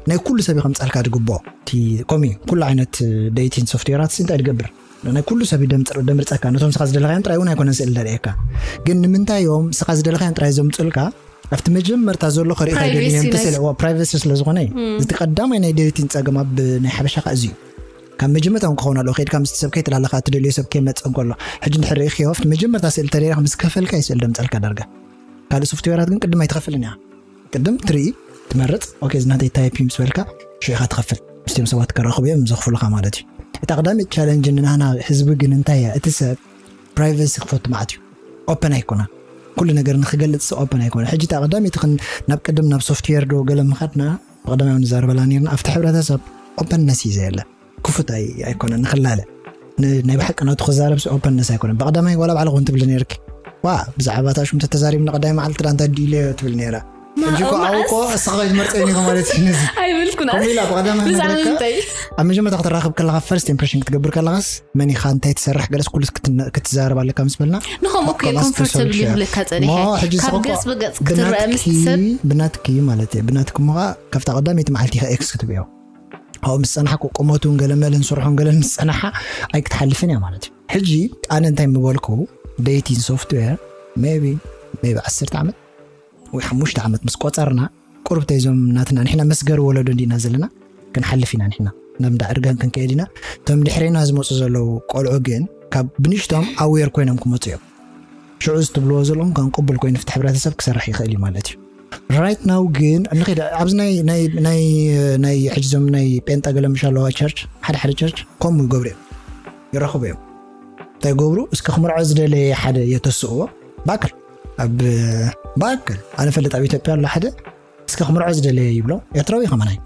ናይ ኩሉ ሰብ ከምፀልካ ድግቦ እቲ ኮሚ ኩሉ ዓይነት ዴቲንግ ሶፍትዌራት እንታይ ድገብር ናይ ኩሉ ሰብ ደምርፀካ ነቶም ስኻ ዝደለካዮም ጥራይ እውን ኣይኮነን ስእል ደርእየካ ግን ንምንታይ እዮም ስኻ ዝደለካዮም ጥራይ ዘምፅልካ ኣብቲ መጀመርታ ዘሎ ከርእካ ይደልዮም ተስእለ ዋ ፕራይቬሲ ስለ ዝኾነ እዩ እቲ ቀዳማይ ናይ ዴቲንግ ፀገም ኣብ ናይ ሓበሻ ከዓ እዚ እዩ ካብ መጀመርታ እውን ክኸውን ኣለዎ ከይድካ ምስቲ ሰብ ከይተላለኻ እትደልዮ ሰብ ከይመፅእ እንከሎ ሕጂ እንድሕር ርእኽዮ ኣብቲ መጀመርታ ስእል ተደሪኻ ምስ ከፈልካ እዩ ስእል ደምፀልካ ዳርጋ ካልእ ሶፍትዌራት ግን ቅድም ኣይትኸፍልን እያ ቅድም ትርኢ ትመርፅ ኦኬ እዚ ናተይ ታይፕ እዩ ምስ በልካ ሽዑ ኢኻ ትኸፍል ምስቲኦም ሰባት ከረኽቡ እዮም ዘኽፍሉኻ ማለት እዩ እታ ቀዳመይቲ ቻለንጅ ንናህና ህዝቢ ግን እንታይ እያ እቲ ሰብ ፕራይቨሲ ክፈቱ ማለት እዩ። ኦፐን ኣይኮነን። ኩሉ ነገር ንክገልጽ ኦፐን ኣይኮነን። ሕጂ እታ ቀዳመይቲ ክን ናብ ቅድም ናብ ሶፍትዌር ዶ ገለ ምኻድና፣ ብቐዳማይ ንዛረበላ ነርና ኣብቲ ሕብረተሰብ ኦፐንነስ እዩ ዘየለ። ክፉት ኣይ ኣይኮነን ንክላለ። ን- ናይ ብሓቂ ናቱ ክዛረብ ሲ ኦፐንነስ ኣይኮነን። ብቐዳማይ ዋላ ባዕልኹ እውን ትብሊ ነርኪ፣ ዋ፣ ብዛዕባ እታ ሽም ተተዛሪብና ቀዳይ መዓልቲ ዳ እንታይ ድልዮ ትብል ነራ። ሕጂ እኮ ኣብኮ እስኻ ዝመርፀ ኢኻ ማለት እዩ ነዚ። ኣይብልኩን። ከምኡ ኢላ ብቐዳማይ ብዛዕባ መድረካ ምንታይ? ኣብ መጀመርታ ክትራኸብ ከለኻ ፈርስት ኢምፕሬሽን ክትገብር ከለኻስ መን ኢኻ እንታይ ትሰርሕ ገለስ ኩሉ ክትነ- ክትዛረብ ኣለካ ምስ በልና ንኸምኡ እኮ ከማስ ኮምፎርተብል ተሰብሸ። ይብለካ ጸኒሐ። እሞ ሕጂ ካብ ዝኸ- ገጽ ብገጽ ክትረአ ምስ ብናትኪ ትስብ ብናትኪ ማለት እዩ ብናትኪ እሞ ከዓ ካብታ ቀዳመይቲ መዓልቲ ኢኻ ኤክስ ክትብዮ። ካብኡ ምስ ጸናሕኩ ቁመቱን ገለመልን ስርሑን ገለን ምስ ጸናሓ ኣይክትሓልፍን እያ ማለት እዩ። ሕጂ ኣነ እንታይ ምበልኩ፣ ዴቲንግ ሶፍትዌር ሜቢ ሜቢ ዓሰርተ ዓመት ወይ ሓሙሽተ ዓመት ምስ ቆጸርና ቁርብተይ እዞም ናትና ንሕና መስገሪ ወለዶ እንዲና ዘለና ክንሓልፍ ኢና። ንሕና ናብ እንዳ ዕርጋን ክንከይድ ኢና። እቶም ድሕሬና ዝመፁ ዘለዉ ቆልዑ ግን ካብ ብንሽቶም ኣዌር ኮይኖም ክመፁ እዮም። ሽዑ ዝትብልዎ ዘለኹም ከም ቅቡል ኮይኑ ፍቲ ሕብረተሰብ ክሰርሕ ይኽእል እዩ ማለት እዩ። ራይት ናው ግን ንኸይድ ኣብዚ ናይ ናይ ናይ ናይ ሕጂ ዞም ናይ ጴንጣ ገለ ምሽ ኣለዋ ቸርች ሓደ ሓደ ቸርች ከምኡ ይገብሩ እዮም። ይረኽቡ እዮም። እንታይ ይገብሩ? እስከ ክምርዖ ዝደለየ ሓደ የተስእዎ ባክል ኣብ ባክል ኣነ ፈልጥ ኣብ ኢትዮጵያ ኣሎ ሓደ እስከ ክምርዖ ዝደለየ ይብሎ። ኤርትራዊ ከማናይ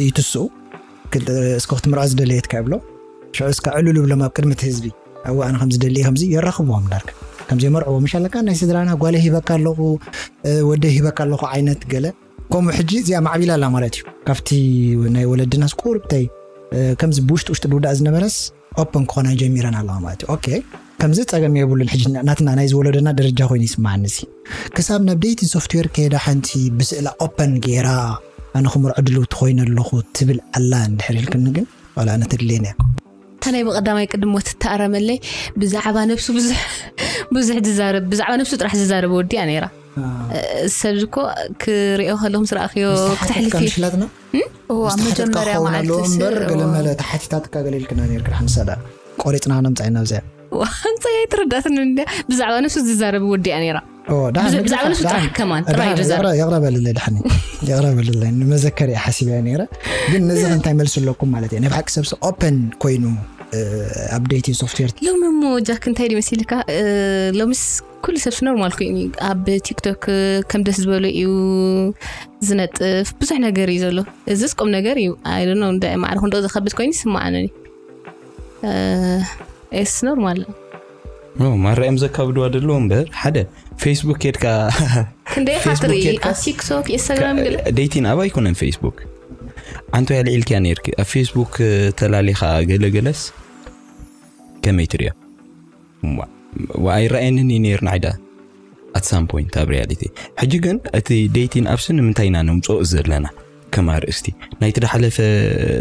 ይትስኡ። ክል- እስከ ክትምርዖ ዝደለየትካ ይብሎ። ሽዑ እስከ ዕሉል ይብሎም ኣብ ቅድሚ እቲ ህዝቢ። ኣዋ ኣነ ከም ዝደሊ ከምዚ የራኽብዎም ዳርክ ከምዚ የመርዕዎ ምሽ ኣለካ ናይ ስድራና ጓለ ሂበካ ኣለኹ፣ እ፣ ወደ ሂበካ ኣለኹ ዓይነት ገለ ከምኡ። ሕጂ እዚኣ ማዕቢላ ኣላ ማለት እዩ። ካብቲ ናይ ወለድናስ ቁርብተይ፣ እ፣ ከምዚ ብውሽጢ ውሽጢ ድውዳእ ዝነበረስ ኦፕን ክኾና ጀሚረን ኣለዋ ማለት እዩ። ኦኬ፣ ከምዚ ጸገም የብሉን። ሕጂ ናትና ናይ ዝወለደና ደረጃ ኮይኑ ይስማዓኒ ሲ ክሳብ ናብ ዴቲንግ ሶፍትዌር ከየዳ ሓንቲ ብስእላ ኦፐን ገይራ ኣነ ክምርዖ ድልውቲ ኮይነ ኣለኹ ትብል ኣላ እንድሕር ኢልክኒ ግን ዋላ ኣነ ተድልየኒ እያ። እታ ናይ ብቐዳማይ ቅድሞ ትተኣረመለይ ብዛዕባ ነብሱ ብዙሕ ብዙሕ ዝዛረብ ብዛዕባ ነብሱ ጥራሕ ዝዛረብ ወዲያ ነይራ። ሰብዚ እኮ ክሪኦ ከለኹ ምስ ረኣኽዮ ክተሕልፊ ምሽላትና እዎ ኣብ መጀመርያ መዓልቲ እምበር ገለመለ ተሓቲታትካ ገለ ኢልክና ነርክ ሓንሳዳ ቆሪፅና ነምፃ ኢና ኣብዚኣ ዋንፀ ኣይትረዳትን እንዲ ብዛዕባ ነብሱ ዝዛረብ ወዲያ ነይራ። ብዛዕባ ነብሱ ጥራሕ ከማን ጥራይ እዩ ዝዛረብ። የቕረበልለይ ድሓኒ የቕረበልለይ ንመዘከር እየ ሓሲበ ነይረ። ግን ነዚ እንታይ መልሲ ኣለኩም ማለት እየ ናይ ብሓቂ ሰብሲ ኦፐን ኮይኑ ኣብ ዴቲንግ ሶፍትዌር ሎሚ እሞ ጃክ እንታይ ድዩ መሲልካ? ሎምስ ኩሉ ሰብሲ ኖርማል ኮይኑ እዩ። ኣብ ቲክቶክ ከም ደስ ዝበሎ እዩ ዝነጥፍ ብዙሕ ነገር እዩ ዘሎ። እዚስ ቁም ነገር እዩ። ኣይደኖ እንደ ማዕረ ክንዶ ዝኸብድ ኮይኑ ይስማዓኒ። ኤስ ኖርማል ማራ እዮም ዘካብድዋ ደለዎ እምበር ሓደ ፌስቡክ ኬድካ ክንደይ ኢኻ ፌስቡክ ትርኢ ኬድካ ኣብ ቲክቶክ ኢንስታግራም ገለ ዴቲን ኣብ ኣይኮነን ፌስቡክ ኣንቶ ያልዒልክያ ነርክ ኣብ ፌስቡክ ተላሊኻ ገለገለስ ከመይ ትሪኦ ኣይረኣየንን እዩ ነይር ንዓይዳ ኣት ሳም ፖይንት ኣብ ሪያሊቲ ሕጂ ግን እቲ ዴቲን ኣብሲ ንምንታይ ኢና ነምፅኦ ዘለና ከም ኣርእስቲ ናይቲ ዝሓለፈ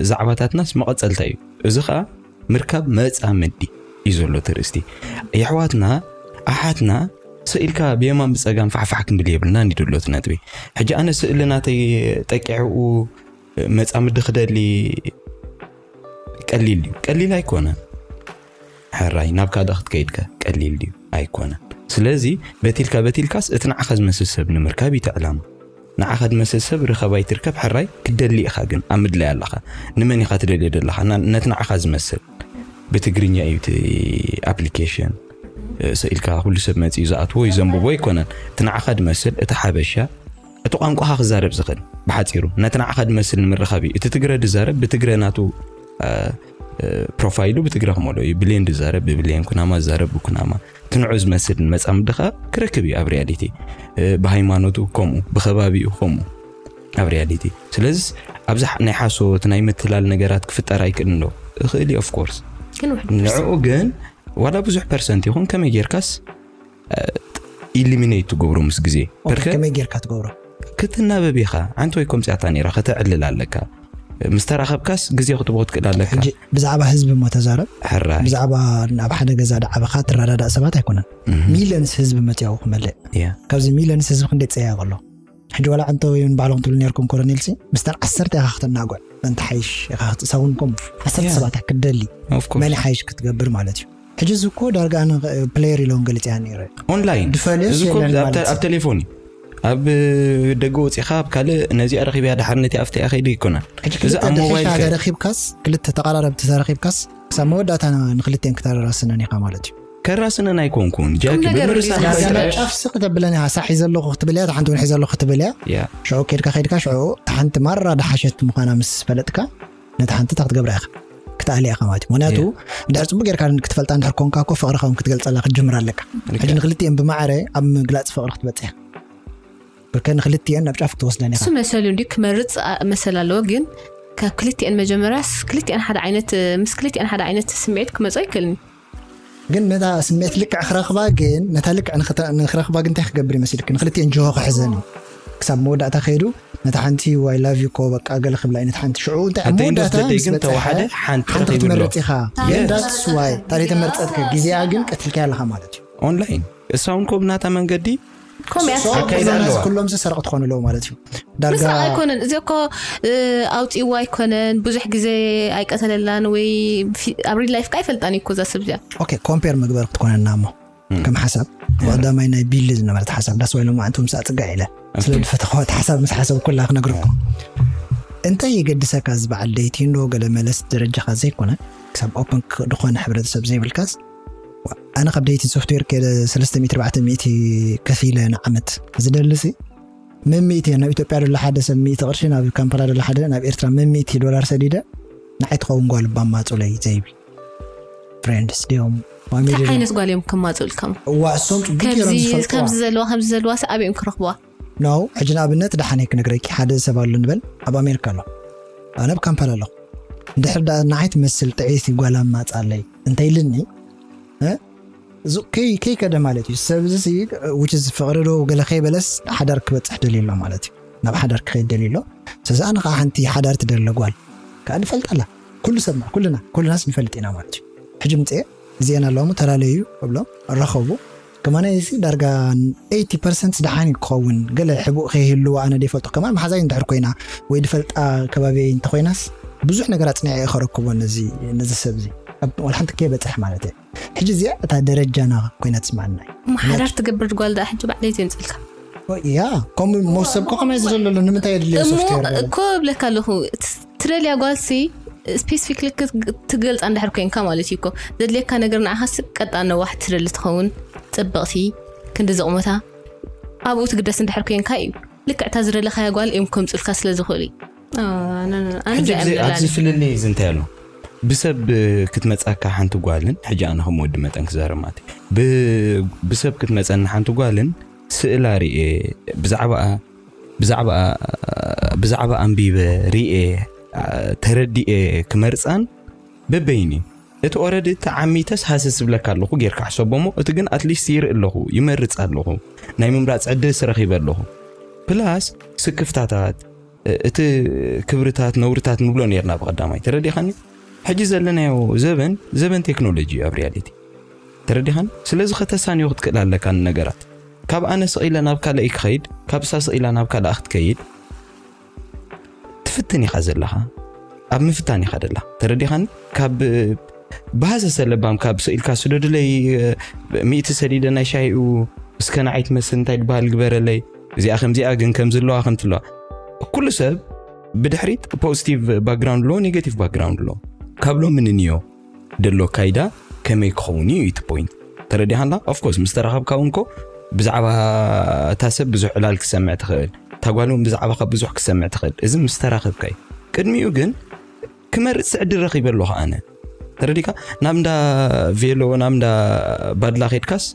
ዛዕባታትናስ መቐፀልታ እዩ እዚ ከዓ ምርካብ መፃምዲ እዩ ዘሎ እቲ ርእስቲ የሕዋትና ኣሓትና ስኢልካ ብየማን ብፀጋም ፋሕፋሕ ክንብል የብልና እንዲ ደሎት ነጥቢ ሕጂ ኣነ ስእሊ ናተይ ጠቂዕኡ መፃምዲ ክደሊ ቀሊል እዩ ቀሊል ኣይኮነን ሕራይ ናብ ካልእ ክትከይድከ ቀሊል ድዩ ኣይኮነን ስለዚ በቲልካ በቲልካስ እቲ ንዓኻ ዝመስል ሰብ ንምርካብ እዩ እቲ ዕላማ ንዓኻ ዝመስል ሰብ ርኸብ ኣይትርከብ ሕራይ ክትደሊ ኢኻ ግን ኣብ ምድላይ ኣለኻ ንመን ኢኻ ትደልዮ ዘለኻ ነቲ ንዓኻ ዝመስል ብትግርኛ እዩ እቲ ኣፕሊኬሽን ስኢልካ ኩሉ ሰብ መፂኡ ዝኣትዎ እዩ ዘንብቦ ኣይኮነን እቲ ንዓኻ ዝመስል እቲ ሓበሻ እቲ ቋንቋኻ ክዛረብ ዝኽእል ብሓፂሩ ነቲ ንዓኻ ዝመስል ንምርኻብ እዩ እቲ ትግረ ዝዛረብ ብትግረ ናቱ ፕሮፋይሉ ብትግረ ክመልኦ እዩ ብሌን ዝዛረብ ብብሌን ኩናማ ዝዛረብ ብኩናማ እቲ ንዑ ዝመስል መፃምዲ ከዓ ክረክብ እዩ ኣብ ሪያሊቲ ብሃይማኖቱ ከምኡ ብከባቢኡ ከምኡ ኣብ ሪያሊቲ ስለዚ ኣብዚ ናይ ሓሶት ናይ ምትላል ነገራት ክፍጠር ኣይክእልን ዶ እኽእል እዩ ኦፍኮርስ ግን ውሕድ ንዕኡ ግን ዋላ ብዙሕ ፐርሰንት ይኹን ከመይ ጌርካስ ኢሊሚኔት ትገብሮ ምስ ግዜ ከመይ ጌርካ ትገብሮ ክትናበብ ኢኻ ዓንተ ወይ ከምፅያታ ነይራ ከተዕልል ኣለካ ምስ ተራኸብካስ ግዜ ክትቦ ክትክእል ኣለካ ብዛዕባ ህዝቢ ሞ ተዛረብ ሕራይ ብዛዕባ ኣብ ሓደ ገዛ ዓበኻ ትረዳዳእ ሰባት ኣይኮነን ሚልዮንስ ህዝቢ መፅያዊ ክመልእ እያ ካብዚ ሚልዮንስ ህዝቢ ክንደይ ፀያቕ ኣሎ ሕጂ ዋላ ዓንተ ወይ ባዕሎም ትብል ነርኩም ኮሎኔልሲ ምስተን ዓሰርተ ኢኻ ክትናጎዕ መን ተሓይሽ ኢኻ ክትሰውን ከም ዓሰርተ Yeah. ሰባት ክትደሊ ኦፍኮርስ መን ሓይሽ ክትገብር ማለት እዩ ሕጂ እዚ እኮ ዳርጋ ኣነ ፕሌየር ኢሎም ገሊፅያ ነይረ ኦንላይን ድፈልዮ እዚ እኮ የለን ኣብ ማለት ተ- ኣብ ቴሌፎን እዩ ኣብ ደገ ወፂኻ ኣብ ካልእ ነዚኣ ረኪብያ ድሓር ነቲ ኣብቲ ከይዲ ይኮና ሕጂ እዚ ክልተ ኣብ ደቂቃ ሞባይል ከ- ተረኪብካስ ክልተ ተቐራረብቲ ተረኪብካስ ክሳብ መወዳእታ ንክልቴን ክተረራስነን ኢኻ ማለት እዩ ከራስነን ኣይኮንኩን ጃኪ። ነገር ብምርሳን ሪዛልት ኣይጠ- ጫፍ ስቕ ተብለኒ ሓሳ ሒዘ ኣለኹ ክትብል እያ፣ ሓንቲ እውን ሒዘ ኣለኹ ክትብል እያ። ያ ሽዑ ከይድካ ከይድካ ሽዑ ሓንቲ ማራ ዳሓሸት ምዃና ምስ ፈለጥካ፣ ነቲ ሓንቲ እታ ክትገብራ ኢኻ ክትኣልያ ኢኻ ማለት እዩ። ምክንያቱ እያ። እንድሕር ፅቡቅ ጌርካ ክትፈልጣ እንድሕር ኮንካ እኮ ፍቕርኻ እውን ክትገልፀላ ክትጅምር ኣለካ። ሕጂ ንክልቲኦም ብማዕረ ኣብ ምግላፅ ፍቕሪ ክትበፅሕ በከ ንክልቲኦም ናብ ጫፍ ክትወስደን ኢኻ። እሱ መሰሉ እንዲ ክመርፅ ኣ- መሰል ኣለዎ። ግን ካብ ክልቲአን መጀመርያስ ክልቲአን ሓደ ዓይነት ምስ ክልቲአን ሓደ ዓይነት ስምዒት ክመፁ ኣይክእልን። ግን ነታ ስምዒት ልክዕ ክረኽባ ግን ነታ ልክዕ ንኽተ- ንክረኽባ ግን እንታይ ክገብር ይመስልክ? ንክልቲአን ጅሆ ክሕዘን እዩ። ክሳብ መወዳእታ ከይዱ ነታ ሓንቲ ዋይ ላቭ ዩ ኮ በቃ ገለ ክብላ እዩ ነታ ሓንቲ ሽዑ እንታይ ኣብ ኣተይን መወዳእታ ወስደተይ ምስ ግን በፅሐ ተዋሓደ ሓንቲ ሓንቲ ረኺቡ ኣሎ። ክትመርፅ ኢኻ። Yes። ዳትስ ዋይ ታዲያ ተመርፀትከ ጊዜኣ ግን ቀትልካያ ኣለኻ ማለት እዩ። ኦንላይን እሳውን ኮ ብናታ መንገዲ ከምኡ እያ ኣካይዳ ኣለዋ። ኩሎም ሰረቕ ትኾኑ ኣለዉ ማለት እዩ። ዳርጋ ምስራቕ ኣይኮነን እዚ እኮ እ፣ ኣውፂዋ ኣይኮነን ብዙሕ ግዜ ኣይቀተለላን ወይ ፊ- ኣብ ሪል ላይፍ ካ ኣይፈልጣን እዩ እኮ እዛ ሰብ እዚኣ። ኦኬ ኮምፔር ምግበር ክትኮነና እሞ ከም ሓሳብ ቀዳማይ ናይ ቢል ዝነበረት ሓሳብ ዳስ ዋይ ሎማዓንቲ ምሳእ ፅጋዕ ኢለ ስለ ዝፈተኸወት ሓሳብ ምስ ሓሰብ ኩላ ክነግረኩም። እንታይ የገድሰካ እዚ በዓል ደይቲ እንዶ ገለ መለስ ደረጃኻ ዘይኮነ ክሳብ ኦፕን ክ- ዝኾነ ሕብረተሰብ ዘይብልካስ ዋ- ኣነ ካብ ደይቲ ሶፍትዌር ከደ ሰለስተ ሚእቲ ኣርባዕተ ሚእቲ ከፊለ ንዓመት ዝደልሲ መሚእቲ ናብ ኢትዮጵያ ደሎ ሓደ ሰብ ሚእቲ ቅርሺ ናብ ካምፓላ ደሎ ሓደ ናብ ኤርትራ መሚእቲ ዶላር ሰዲደ ንዓይ ትኸውን ጓል ባማፁለይ ዘይብል ፍሬንድስ ድዮም ፋሚሊ እንታይ ድዮም? ዓይነት ጓል እዮም ክማፁልካ? እዋ እሶም ፅቡቅ ገይሮም ከምዚ ዝፈልጥዋ ከምዚ ዘለዋ ከምዚ ዘለዋ ስ ኣበይ እዮም ክረኽብዋ? ነው ሕጂ ንኣብነት ደሓነይ ክነግረኪ ሓደ ሰብ ኣሎ ንበል ኣብ ኣሜሪካ ኣሎ ኣነ ኣብ ካምፓላ ኣለኹ እንድሕር ዳ ንዓይ ትመስል ጥዕይቲ ጓል ኣማፃለይ እንተ ኢልኒ እ? ዙ- ከይ- ከይከደ ማለት እዩ ሰብ እዚ ውች ፍቅሪ ዶ ገለ ከይበለስ ሓዳር ክበፅሕ ደልዩ ኣሎ ማለት እዩ ናብ ሓዳር ክኸይድ ደልዩ ኣሎ ስለዚ ኣነ ከዓ ሓንቲ ሓዳር ትደለ ጓል ከዓ ንፈልጥ ኣላ ኩሉ ሰብና ኩልና ኩልናስ ንፈልጥ ኢና ማለት እዩ ሕጂ ምፅአ እዚአን ኣለዋ ተላለዩ እብሎም ረኸቡ ከማና እዚ ዳርጋ ኤይቲ ፐርሰንት ደሓን እዩ ክኸውን ገለ ሕቡእ ከይህልዎ ኣነ ደይፈልጦ ከማን መሓዛይ እንድሕር ኮይና ወይ ድፈልጣ ከባቢ እንተኮይናስ ብዙሕ ነገር ኣፅኒዐ እየ ከረክቦ ነዚ ነዚ ሰብ እዚ ኣብ- ወላ ሓንቲ ከይበፅሕ ማለት እየ ሕጂ እዚኣ እታ ደረጃና ኮይና ትስማዓና እዩ ማሓዳር ትገብር ጓል ዳ ሕጂ ባዕለይ ዘምፅልካ ያ ከምኡ ሞስ ሰብ ከኸመይ ዝደለሉ ንምንታይ የድልዮ እሞ ሶፍትዌር እኮ እብለካ ኣለኹ ት- ትደልያ ጓልሲ ስፔሲፊክ ልክ ትገልፃ እንድሕር ኮይንካ ማለት እዩ እኮ ዘድልየካ ነገር ንዓኻስ ቀጣ ነዋሕ ትደሊ ትኸውን ፅብቕቲ ክንዲ ዝቕሞታ ኣብኡ ትግደስ እንድሕር ኮይንካ እዩ ልክዕታ ዝደለኻያ ጓል እዮም ከምፁልካ ስለ ዝኽእሉ እዩ። ኣነ ኣነ- ኣነ ሕጂ እዚኣ ኣብዚ- እብለላ ኣብዚ ፍልልይ እዚ እንታይ ኣሎ ብሰብ ክትመፃካ ሓንቲ ጓልን ሕጂ ኣነ ከም ወዲ መጠን ክዛረብ ማለት እዩ ብ- ብሰብ ክትመፀኒ ሓንቲ ጓልን ስእላ ርኤ ብዛዕባኣ ብዛዕባኣ ብዛዕባ ኣንቢበ ርኤ ተረዲኤ ክመርፃን በበይኒ እቲ ኦረዲ ተዓሚተስ ሃሰስ ዝብለካ ኣለኹ ጌርካ ሕሰቦ እሞ እቲ ግን ኣትሊስት ይርኢ ኣለኹ ይመርፅ ኣለኹ ናይ ምምራፅ ዕድልስ ረኺበ ኣለኹ ፕላስ ስክፍታታት እቲ ክብርታት ነውርታት ንብሎ ነርና ብቐዳማይ ተረዲኻኒ ሕጂ ዘለናዮ ዘበን ዘበን ቴክኖሎጂ እዩ ኣብ ሪያሊቲ ተረዲኻኒ ስለዚ ከተሳንዮ ክትክእል ኣለካ ንነገራት ካብ ኣነ ስቕ ኢለ ናብ ካልኣይ ክኸይድ ካብ እሳ ስቕ ኢላ ናብ ካልኣ ክትከይድ ትፍትን ኢኻ ዘለኻ ኣብ ምፍታን ኢኻ ደላ ተረዲኻኒ ካብ ብሃሰሰ ለባም ካብ ስኢልካ ስደዱለይ ሚእቲ ሰዲደ ናይ ሻይኡ እስከ ንዓይ ትመስል እንታይ ዝበሃል ግበረለይ እዚኣ ከምዚኣ ግን ከም ዘለዋ ከም ትለዋ ኩሉ ሰብ ብድሕሪት ፖዚቲቭ ባክግራውንድ ኣለዎ ኔጋቲቭ ባክግራውንድ ኣለዎ ካብ ሎሚ ንንዮ ደሎ ካይዳ ከመይ ክኸውን እዩ እቲ ፖይንት ተረዲኻንዳ ኦፍኮርስ ምስ ተራኸብካ እውን ኮ ብዛዕባ እታ ሰብ ብዙሕ ዕላል ክሰምዕ ትኽእል እታ ጓል እውን ብዛዕባኻ ብዙሕ ክሰምዕ ትኽእል እዚ ምስ ተራኸብካ እዩ ቅድሚኡ ግን ክመርፅ ዕድል ረኺበ ኣለኹ ኣነ ተረዲካ ናብ እንዳ ቬሎ ናብ እንዳ ባድላ ኸድካስ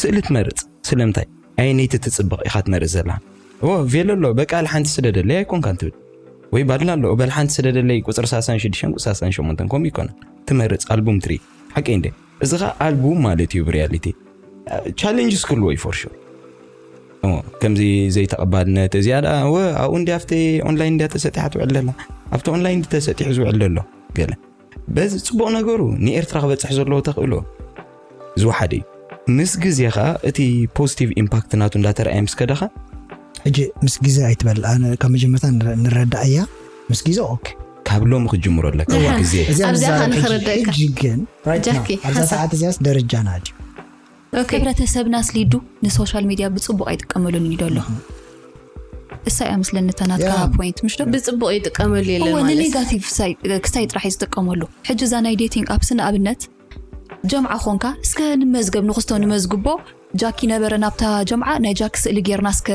ስእሊ ትመርፅ ስለምንታይ ኣየነይቲ ትፅብቕ ኢኻ ትመርፅ ዘላ ኦ ቬሎ ኣሎ በቃል ሓንቲ ስደደለይ ኣይኮንካን ትብል ወይ ባድላ ኣሎ በል ሓንቲ ስደደለይ ቁፅሪ ሳሳን ሽዱሽተን ቁፅሪ ሳሳን ሸሞንተን ከምኡ ይኮነ ትመርፅ ኣልቡም ትሪ ሓቂ እንደ እዚ ኸ ኣልቡም ማለት እዩ ብሪያሊቲ ቻሌንጅስ ክህልዎ እዩ ፎር ሹር ከምዚ ዘይተቐባልነት እዚኣ ደኣ ወ ኣብኡ እንዲ ኣብቲ ኦንላይን እንዲያ ተሰጢሓ ትውዕል ደላ ኣብቲ ኦንላይን እንዲ ተሰጢሑ ዝውዕል ደሎ ገለ በዚ ፅቡቕ ነገሩ ንኤርትራ ክበፅሕ ዘለዎ ተኽእሎ ዝወሓደ እዩ ምስ ግዜ ኸዓ እቲ ፖዚቲቭ ኢምፓክት ናቱ እንዳተረኣየ ምስ ከደኻ ሕጂ ምስ ግዜ ኣይትበል ኣነ ካብ መጀመርታ ንረ- ንረዳእ እያ ምስ ግዜ ኦኬ ካብ ሎሚ ክጅምሮ ኣለካ ደሓን። ግዜ እዚኣ ኣብዚኣ ንዛረብ ኸ ሕጂ- ንኽረዳእካ? ሕጂ ግን right now ጃኪ፣ ኣብዛ ሓሳብ። ሰዓት እዚያስ ደረጃና ድዩ ኦኬ ሕብረተሰብና ስሊዱ ንሶሻል ሚድያ ብፅቡቅ ኣይጥቀመሉን እዩ ደሎ እሳ እያ ምስለኒ እታ ናትካ ያ። ፖይንት ምሽ ዶ ብፅቡቅ ይጥቀመሉ የለን እወ ማለት ንኔጋቲቭ ክሳይ ጥራሕ እዩ ዝጥቀመሉ ሕጂ እዛ ናይ ዴቲንግ ኣፕስ ንኣብነት ጀምዓ ኾንካ እስከ ንመዝገብ ንኽስቶ ንመዝግቦ ጃኪ ነበረ ናብታ ጀምዓ ናይ ጃኪ ስእሊ ጌርና እስከ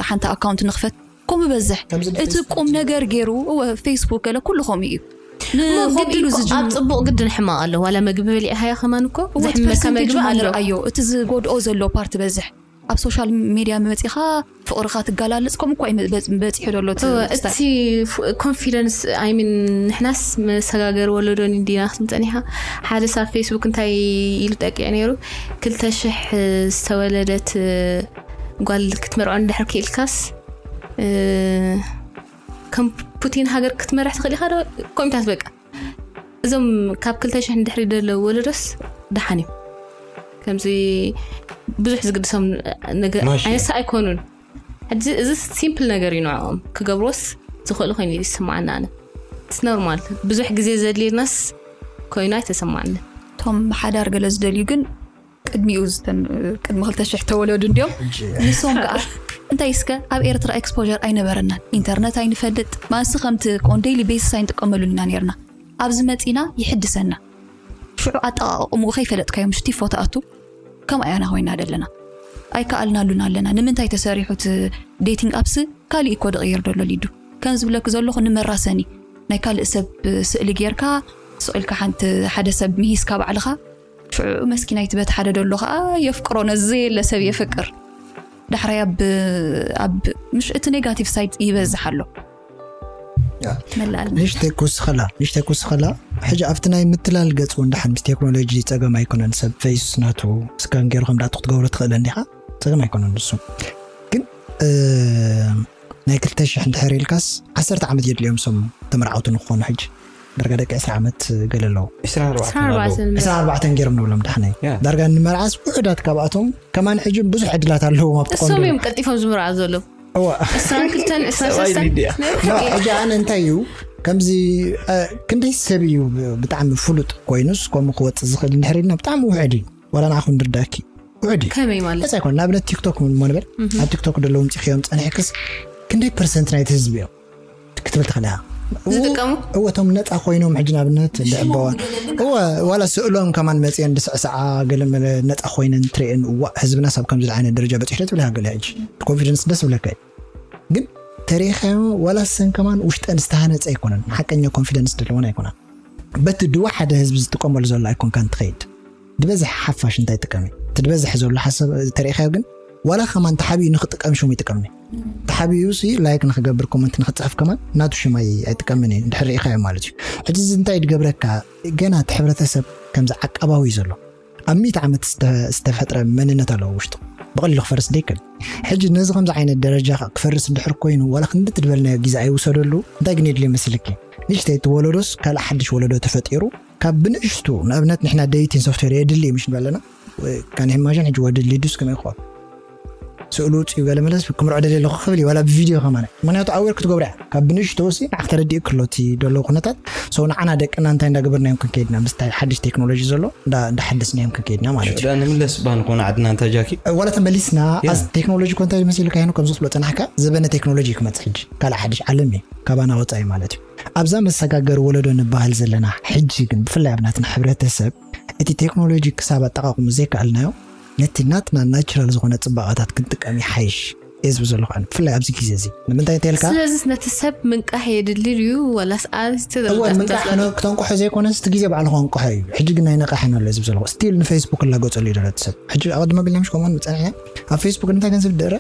ሓንቲ ኣካውንት ንኽፈት። ከምኡ በዝሕ እቲ ቁም ነገር ገይሩ እወ ፌስቡክ ገለ ኩሉ ከምኡ እዩ። ንኸምኡ ኢሉ ዝጅምር ኣብ ጽቡቕ ግድን ሕማቕ ኣሎ። ዋላ መግቢ በሊዕካዮ ከማን እኮ ዘሕመካ መግቢ ኣሎ። ኣዮ እቲ ዝጎድኦ ዘሎ ፓርት በዝሕ ኣብ ሶሻል ሚድያ መጺኻ ፍቕርኻ ትጋላልጽ ከምኡ እኳ እዩ በጺሑ ዘሎ። እቲ ኮንፊደንስ ኣይሚን ንሕናስ መሰጋገር ወለዶ እንዲና ክትም ጸኒሓ ሓደ ሰብ ፌስቡክ እንታይ ኢሉ ጠቂዑ ነይሩ። ክልተ ሽሕ ዝተወለደት ጓል ክትመርዖ እንድሕር ክኢልካስ ከም ፑቲን ሃገር ክትመርሕ ትኽእል ኢኻ ዶ? ኮሚታት በቃ እዞም ካብ ክልተ ሽሕ ንድሕሪ ዘለዉ ወለዶስ ደሓን እዮም። ከምዚ ብዙሕ ዝግድሶም ነገር ማሽ እዩ። ኣየሳ ኣይኮኑን። ሕጂ እዚ ሲምፕል ነገር እዩ ንዕኦም ክገብርዎስ ዝኽእሉ ኮይኑ ይስማዓና። ኣነ ስ ኖርማል ብዙሕ ግዜ ዘድልየናስ ኮይኑ ኣይተሰማዓንን። እቶም ሓዳር ገለ ዝደልዩ ግን ቅድሚኡ ዝተን ቅድሚ ክልተ ሽሕ ተወለዱ እንዲዮም። ንሶም ከዓ እንታይ እስከ ኣብ ኤርትራ ኤክስፖር ኣይነበረናን፣ ኢንተርነት ኣይንፈልጥ። ማንስ ከምቲ ኦን ዴይሊ ቤሲስ ኣይንጥቀመሉን ኢና ነርና። ኣብዚ መፂና ይሕድሰና። ሽዑ ኣጠቃቅምኡ ከይፈለጥካዮም ሽቲ ፎቶ ኣቱ ከም ኣያና ኮይና ደለና። ኣይከኣልናሉን ኣለና። ንምንታይ ተሰሪሑ እቲ ዴቲንግ ኣፕስ ካሊእ እኮ ድቕይር ደሎ ሊዱ ከም ዝብለክ ዘለኹ ንመራሰኒ ናይ ካልእ ሰብ ስእሊ ጌርካ ስቕ ኢልካ ሓንቲ ሓደ ሰብ ምሂስካ ባዕልኻ ሽዑ መስኪናይ ትበት ሓደ ደሎ ከዓ የፍቅሮ ነዚ የለ ሰብ የፍቅር ዳሕራይ ኣብ ኣብ ምሽ እቲ ኔጋቲቭ ሳይድ ይበዝሕ ኣሎ። መላል ንሽተይ ክውስኸላ ንሽተይ ክውስኸላ ሕጂ ኣብቲ ናይ ምትላል ገጽ እውን ደሓን ምስ ቴክኖሎጂ ጸገም ኣይኮነን። ሰብ ፌስ ናቱ ስካን ገይሩ ከም ዳቱ ክትገብሮ ትኽእል እንዲኻ ጸገም ኣይኮነን። ንሱ ግን ናይ ክልተ ሽሕ እንድሕር ኢልካስ ዓሰርተ ዓመት የድልዮም ሶም ተመርዓውቲ ንክኾኑ። ሕጂ ዳርጋ ደቂ ዕስራ ዓመት ገለ ኣለዉ። ዕስራን ኣርባዕተን ኣለዉ። ዕስራን ኣርባዕተን ገይሮም ንብሎም ዳሕነይ። ያ። ዳርጋ ንመርዓስ ውሑዳት ካብኣቶም ከማን ሕጂ ብዙሕ ዕድላት ኣለዎም ኣብቲ እሶም ቆንዶ። እዮም ቀልጢፎም ዝምርዓ ዘለዉ። እዋ። ዕስራን ክልተን፣ ዕስራን ሰለስተን። ሰብኣይ ሊድያ። ኖ፣ ሕጂ ኣነ እንታይ እዩ ከምዚ እ፣ ክንደይ ሰብ እዩ ብ- ብጣዕሚ ፍሉጥ ኮይኑስ ከምኡ ክወፅእ ዝኽእል እንድሕር ኢልና ብጣዕሚ ውሕድ እዩ። ዋላ ንዓኹም ንርዳእኪ ውሕድ እዩ። ከመይ ማለት? ነፃ ይኮን ንኣብነት ቲክቶክ ሞ ንበል ኣብ ቲክቶክ ደለዉ ምፂኽዮም ፀኒሕክስ ክንደይ ፐርሰንት ናይቲ ህዝቢ እዮም ክትብል ትኽእል ኢኻ። ዝጥቀሙ? እወ እቶም ነፃ ኮይኖም ሕጂ ንኣብነት እንድሕበዋ እወ ዋላ ስእሎም ከማን መፅአን ድስዕስዓ ገለ መለ ነፃ ኮይነን ትሪአን እዋ ህዝብና ሳብ ከምዚ ዓይነት ደረጃ በፂሑ ትብል ኢኻ ገለ ሕጂ ኮንፊደንስ ደስ ብለካ እዩ። ግን ተሪኻዮ ዋላ ሰን ከማን ውሽጠን ዝተሃነፀ ኣይኮነን ሓቀኛ ኮንፊደንስ ዘለዎን ኣይኮነን። በቲ ድዋ ሓደ ህዝቢ ዝጥቀመሉ ዘሎ ኣይኮንካን ትኸይድ ድበዝሕ ሓፋሽ እንታይ ይጥቀም እዩ እቲ ድበዝሕ ዘሎ ሓሳብ ተሪእኻዮ ግን ዋላ ከማን ተሓቢኡ ንክጥቀም ሽሙ ይጥቀም እዩ። ተሓቢኡ ሲ ላይክ ንክገብር ኮመንት ንክፅሕፍ ከማን ናቱ ሽም ኣይ- ኣይጥቀምን እዩ እንድሕር ርኢኻዮ ማለት እዩ። ሕጂ እዚ እንታይ ድገብረካ ገና እቲ ሕብረተሰብ ከምዚ ዓቃባዊ እዩ ዘሎ ኣብ ሚእቲ ዓመት ዝተ- ዝተፈጥረ መንነት ኣለዎ ውሽጡ ብቐሊሉ ክፈርስ ደይክእል። ሕጂ ነዚ ከምዚ ዓይነት ደረጃ ክፈርስ እንድሕር ኮይኑ ዋላ ክንዲ ትድበልናዮ ግዜ ኣይውሰደሉ እንታይ ግን የድልዮ መስልኪ ንእሽተይ እቲ ወለዶስ ካልእ ሓድሽ ወለዶ ተፈጢሩ ካብ ብንእሽቱ ንኣብነት ንሕና ደይቲን ሶፍትዌር የድሊ ምሽ ንበለና ካን ኢማጂን ሕጂ ወዲ ሊዱስ ከመይ ክኾን ስእሉ ውፅኡ ገለ መለስ ክምርዖ ደልየ ኣለኹ ክብል እዩ ዋላ ብቪድዮ ከማነ ምክንያቱ ኣዌር ክትገብሩ እያ ካብ ብንእሽቶ ውሲ ንዓኽ ተረዲኡ ክሎ እቲ ደለዉ ኩነታት ሰው ንዓና ደቅና እንታይ እንዳገበርና እዮም ክንከይድና ምስታይ ሓድሽ ቴክኖሎጂ ዘሎ እንዳ- እንዳሓደስና እዮም ክንከይድና ማለት እዩ ሽዳ ንምለስ ባን ኮነ ዓድና እንታ ጃኪ ዋላ ተመሊስና ያ። ኣዝ ቴክኖሎጂ ኮ እንታይ መሲሉ ካይኑ ከምዚ ክፍሎ ፀናሕካ ዘበነ ቴክኖሎጂ ክመፅእ ሕጂ ካልእ ሓድሽ ዓለም እዩ ካባና ወፃኢ ማለት እዩ ኣብዛ መሰጋገሪ ወለዶ ንበሃል ዘለና ሕጂ ግን ብፍላይ ኣብ ናትና ሕብረተሰብ እቲ ቴክኖሎጂ ክሳብ ኣጠቓቕሙ ዘይከኣልናዮ ነቲ ናትና ናቹራል ዝኾነ ፅባቐታት ክንጥቀም ይሓይሽ እየ ዝብል ዘለኹ ኣነ ብፍላይ ኣብዚ ግዜ እዚ ንምንታይ እንተልካ ስለዚስ ነቲ ሰብ ምንቃሕ የድሊ ድዩ ዋላስ ኣርእስቲ እወ ዘለካ ምንቃሕ ክትመስል? ክነ- ክተንቅሖ ዘይኮነስ እቲ ግዜ ባዕሉ ከንቅሖ እዩ ሕጂ ግን ኣይነቃሕን ኣሎ ዝብል ዘለኹ ስቲል ንፌስቡክ እላገፀሉ እዩ ደሎ እቲ ሰብ ሕጂ ኣቐድመ ቢልና ምሽ ከምኡን ምፀንሕና ኣብ ፌስቡክ እንታይ ገንዘብ ደረ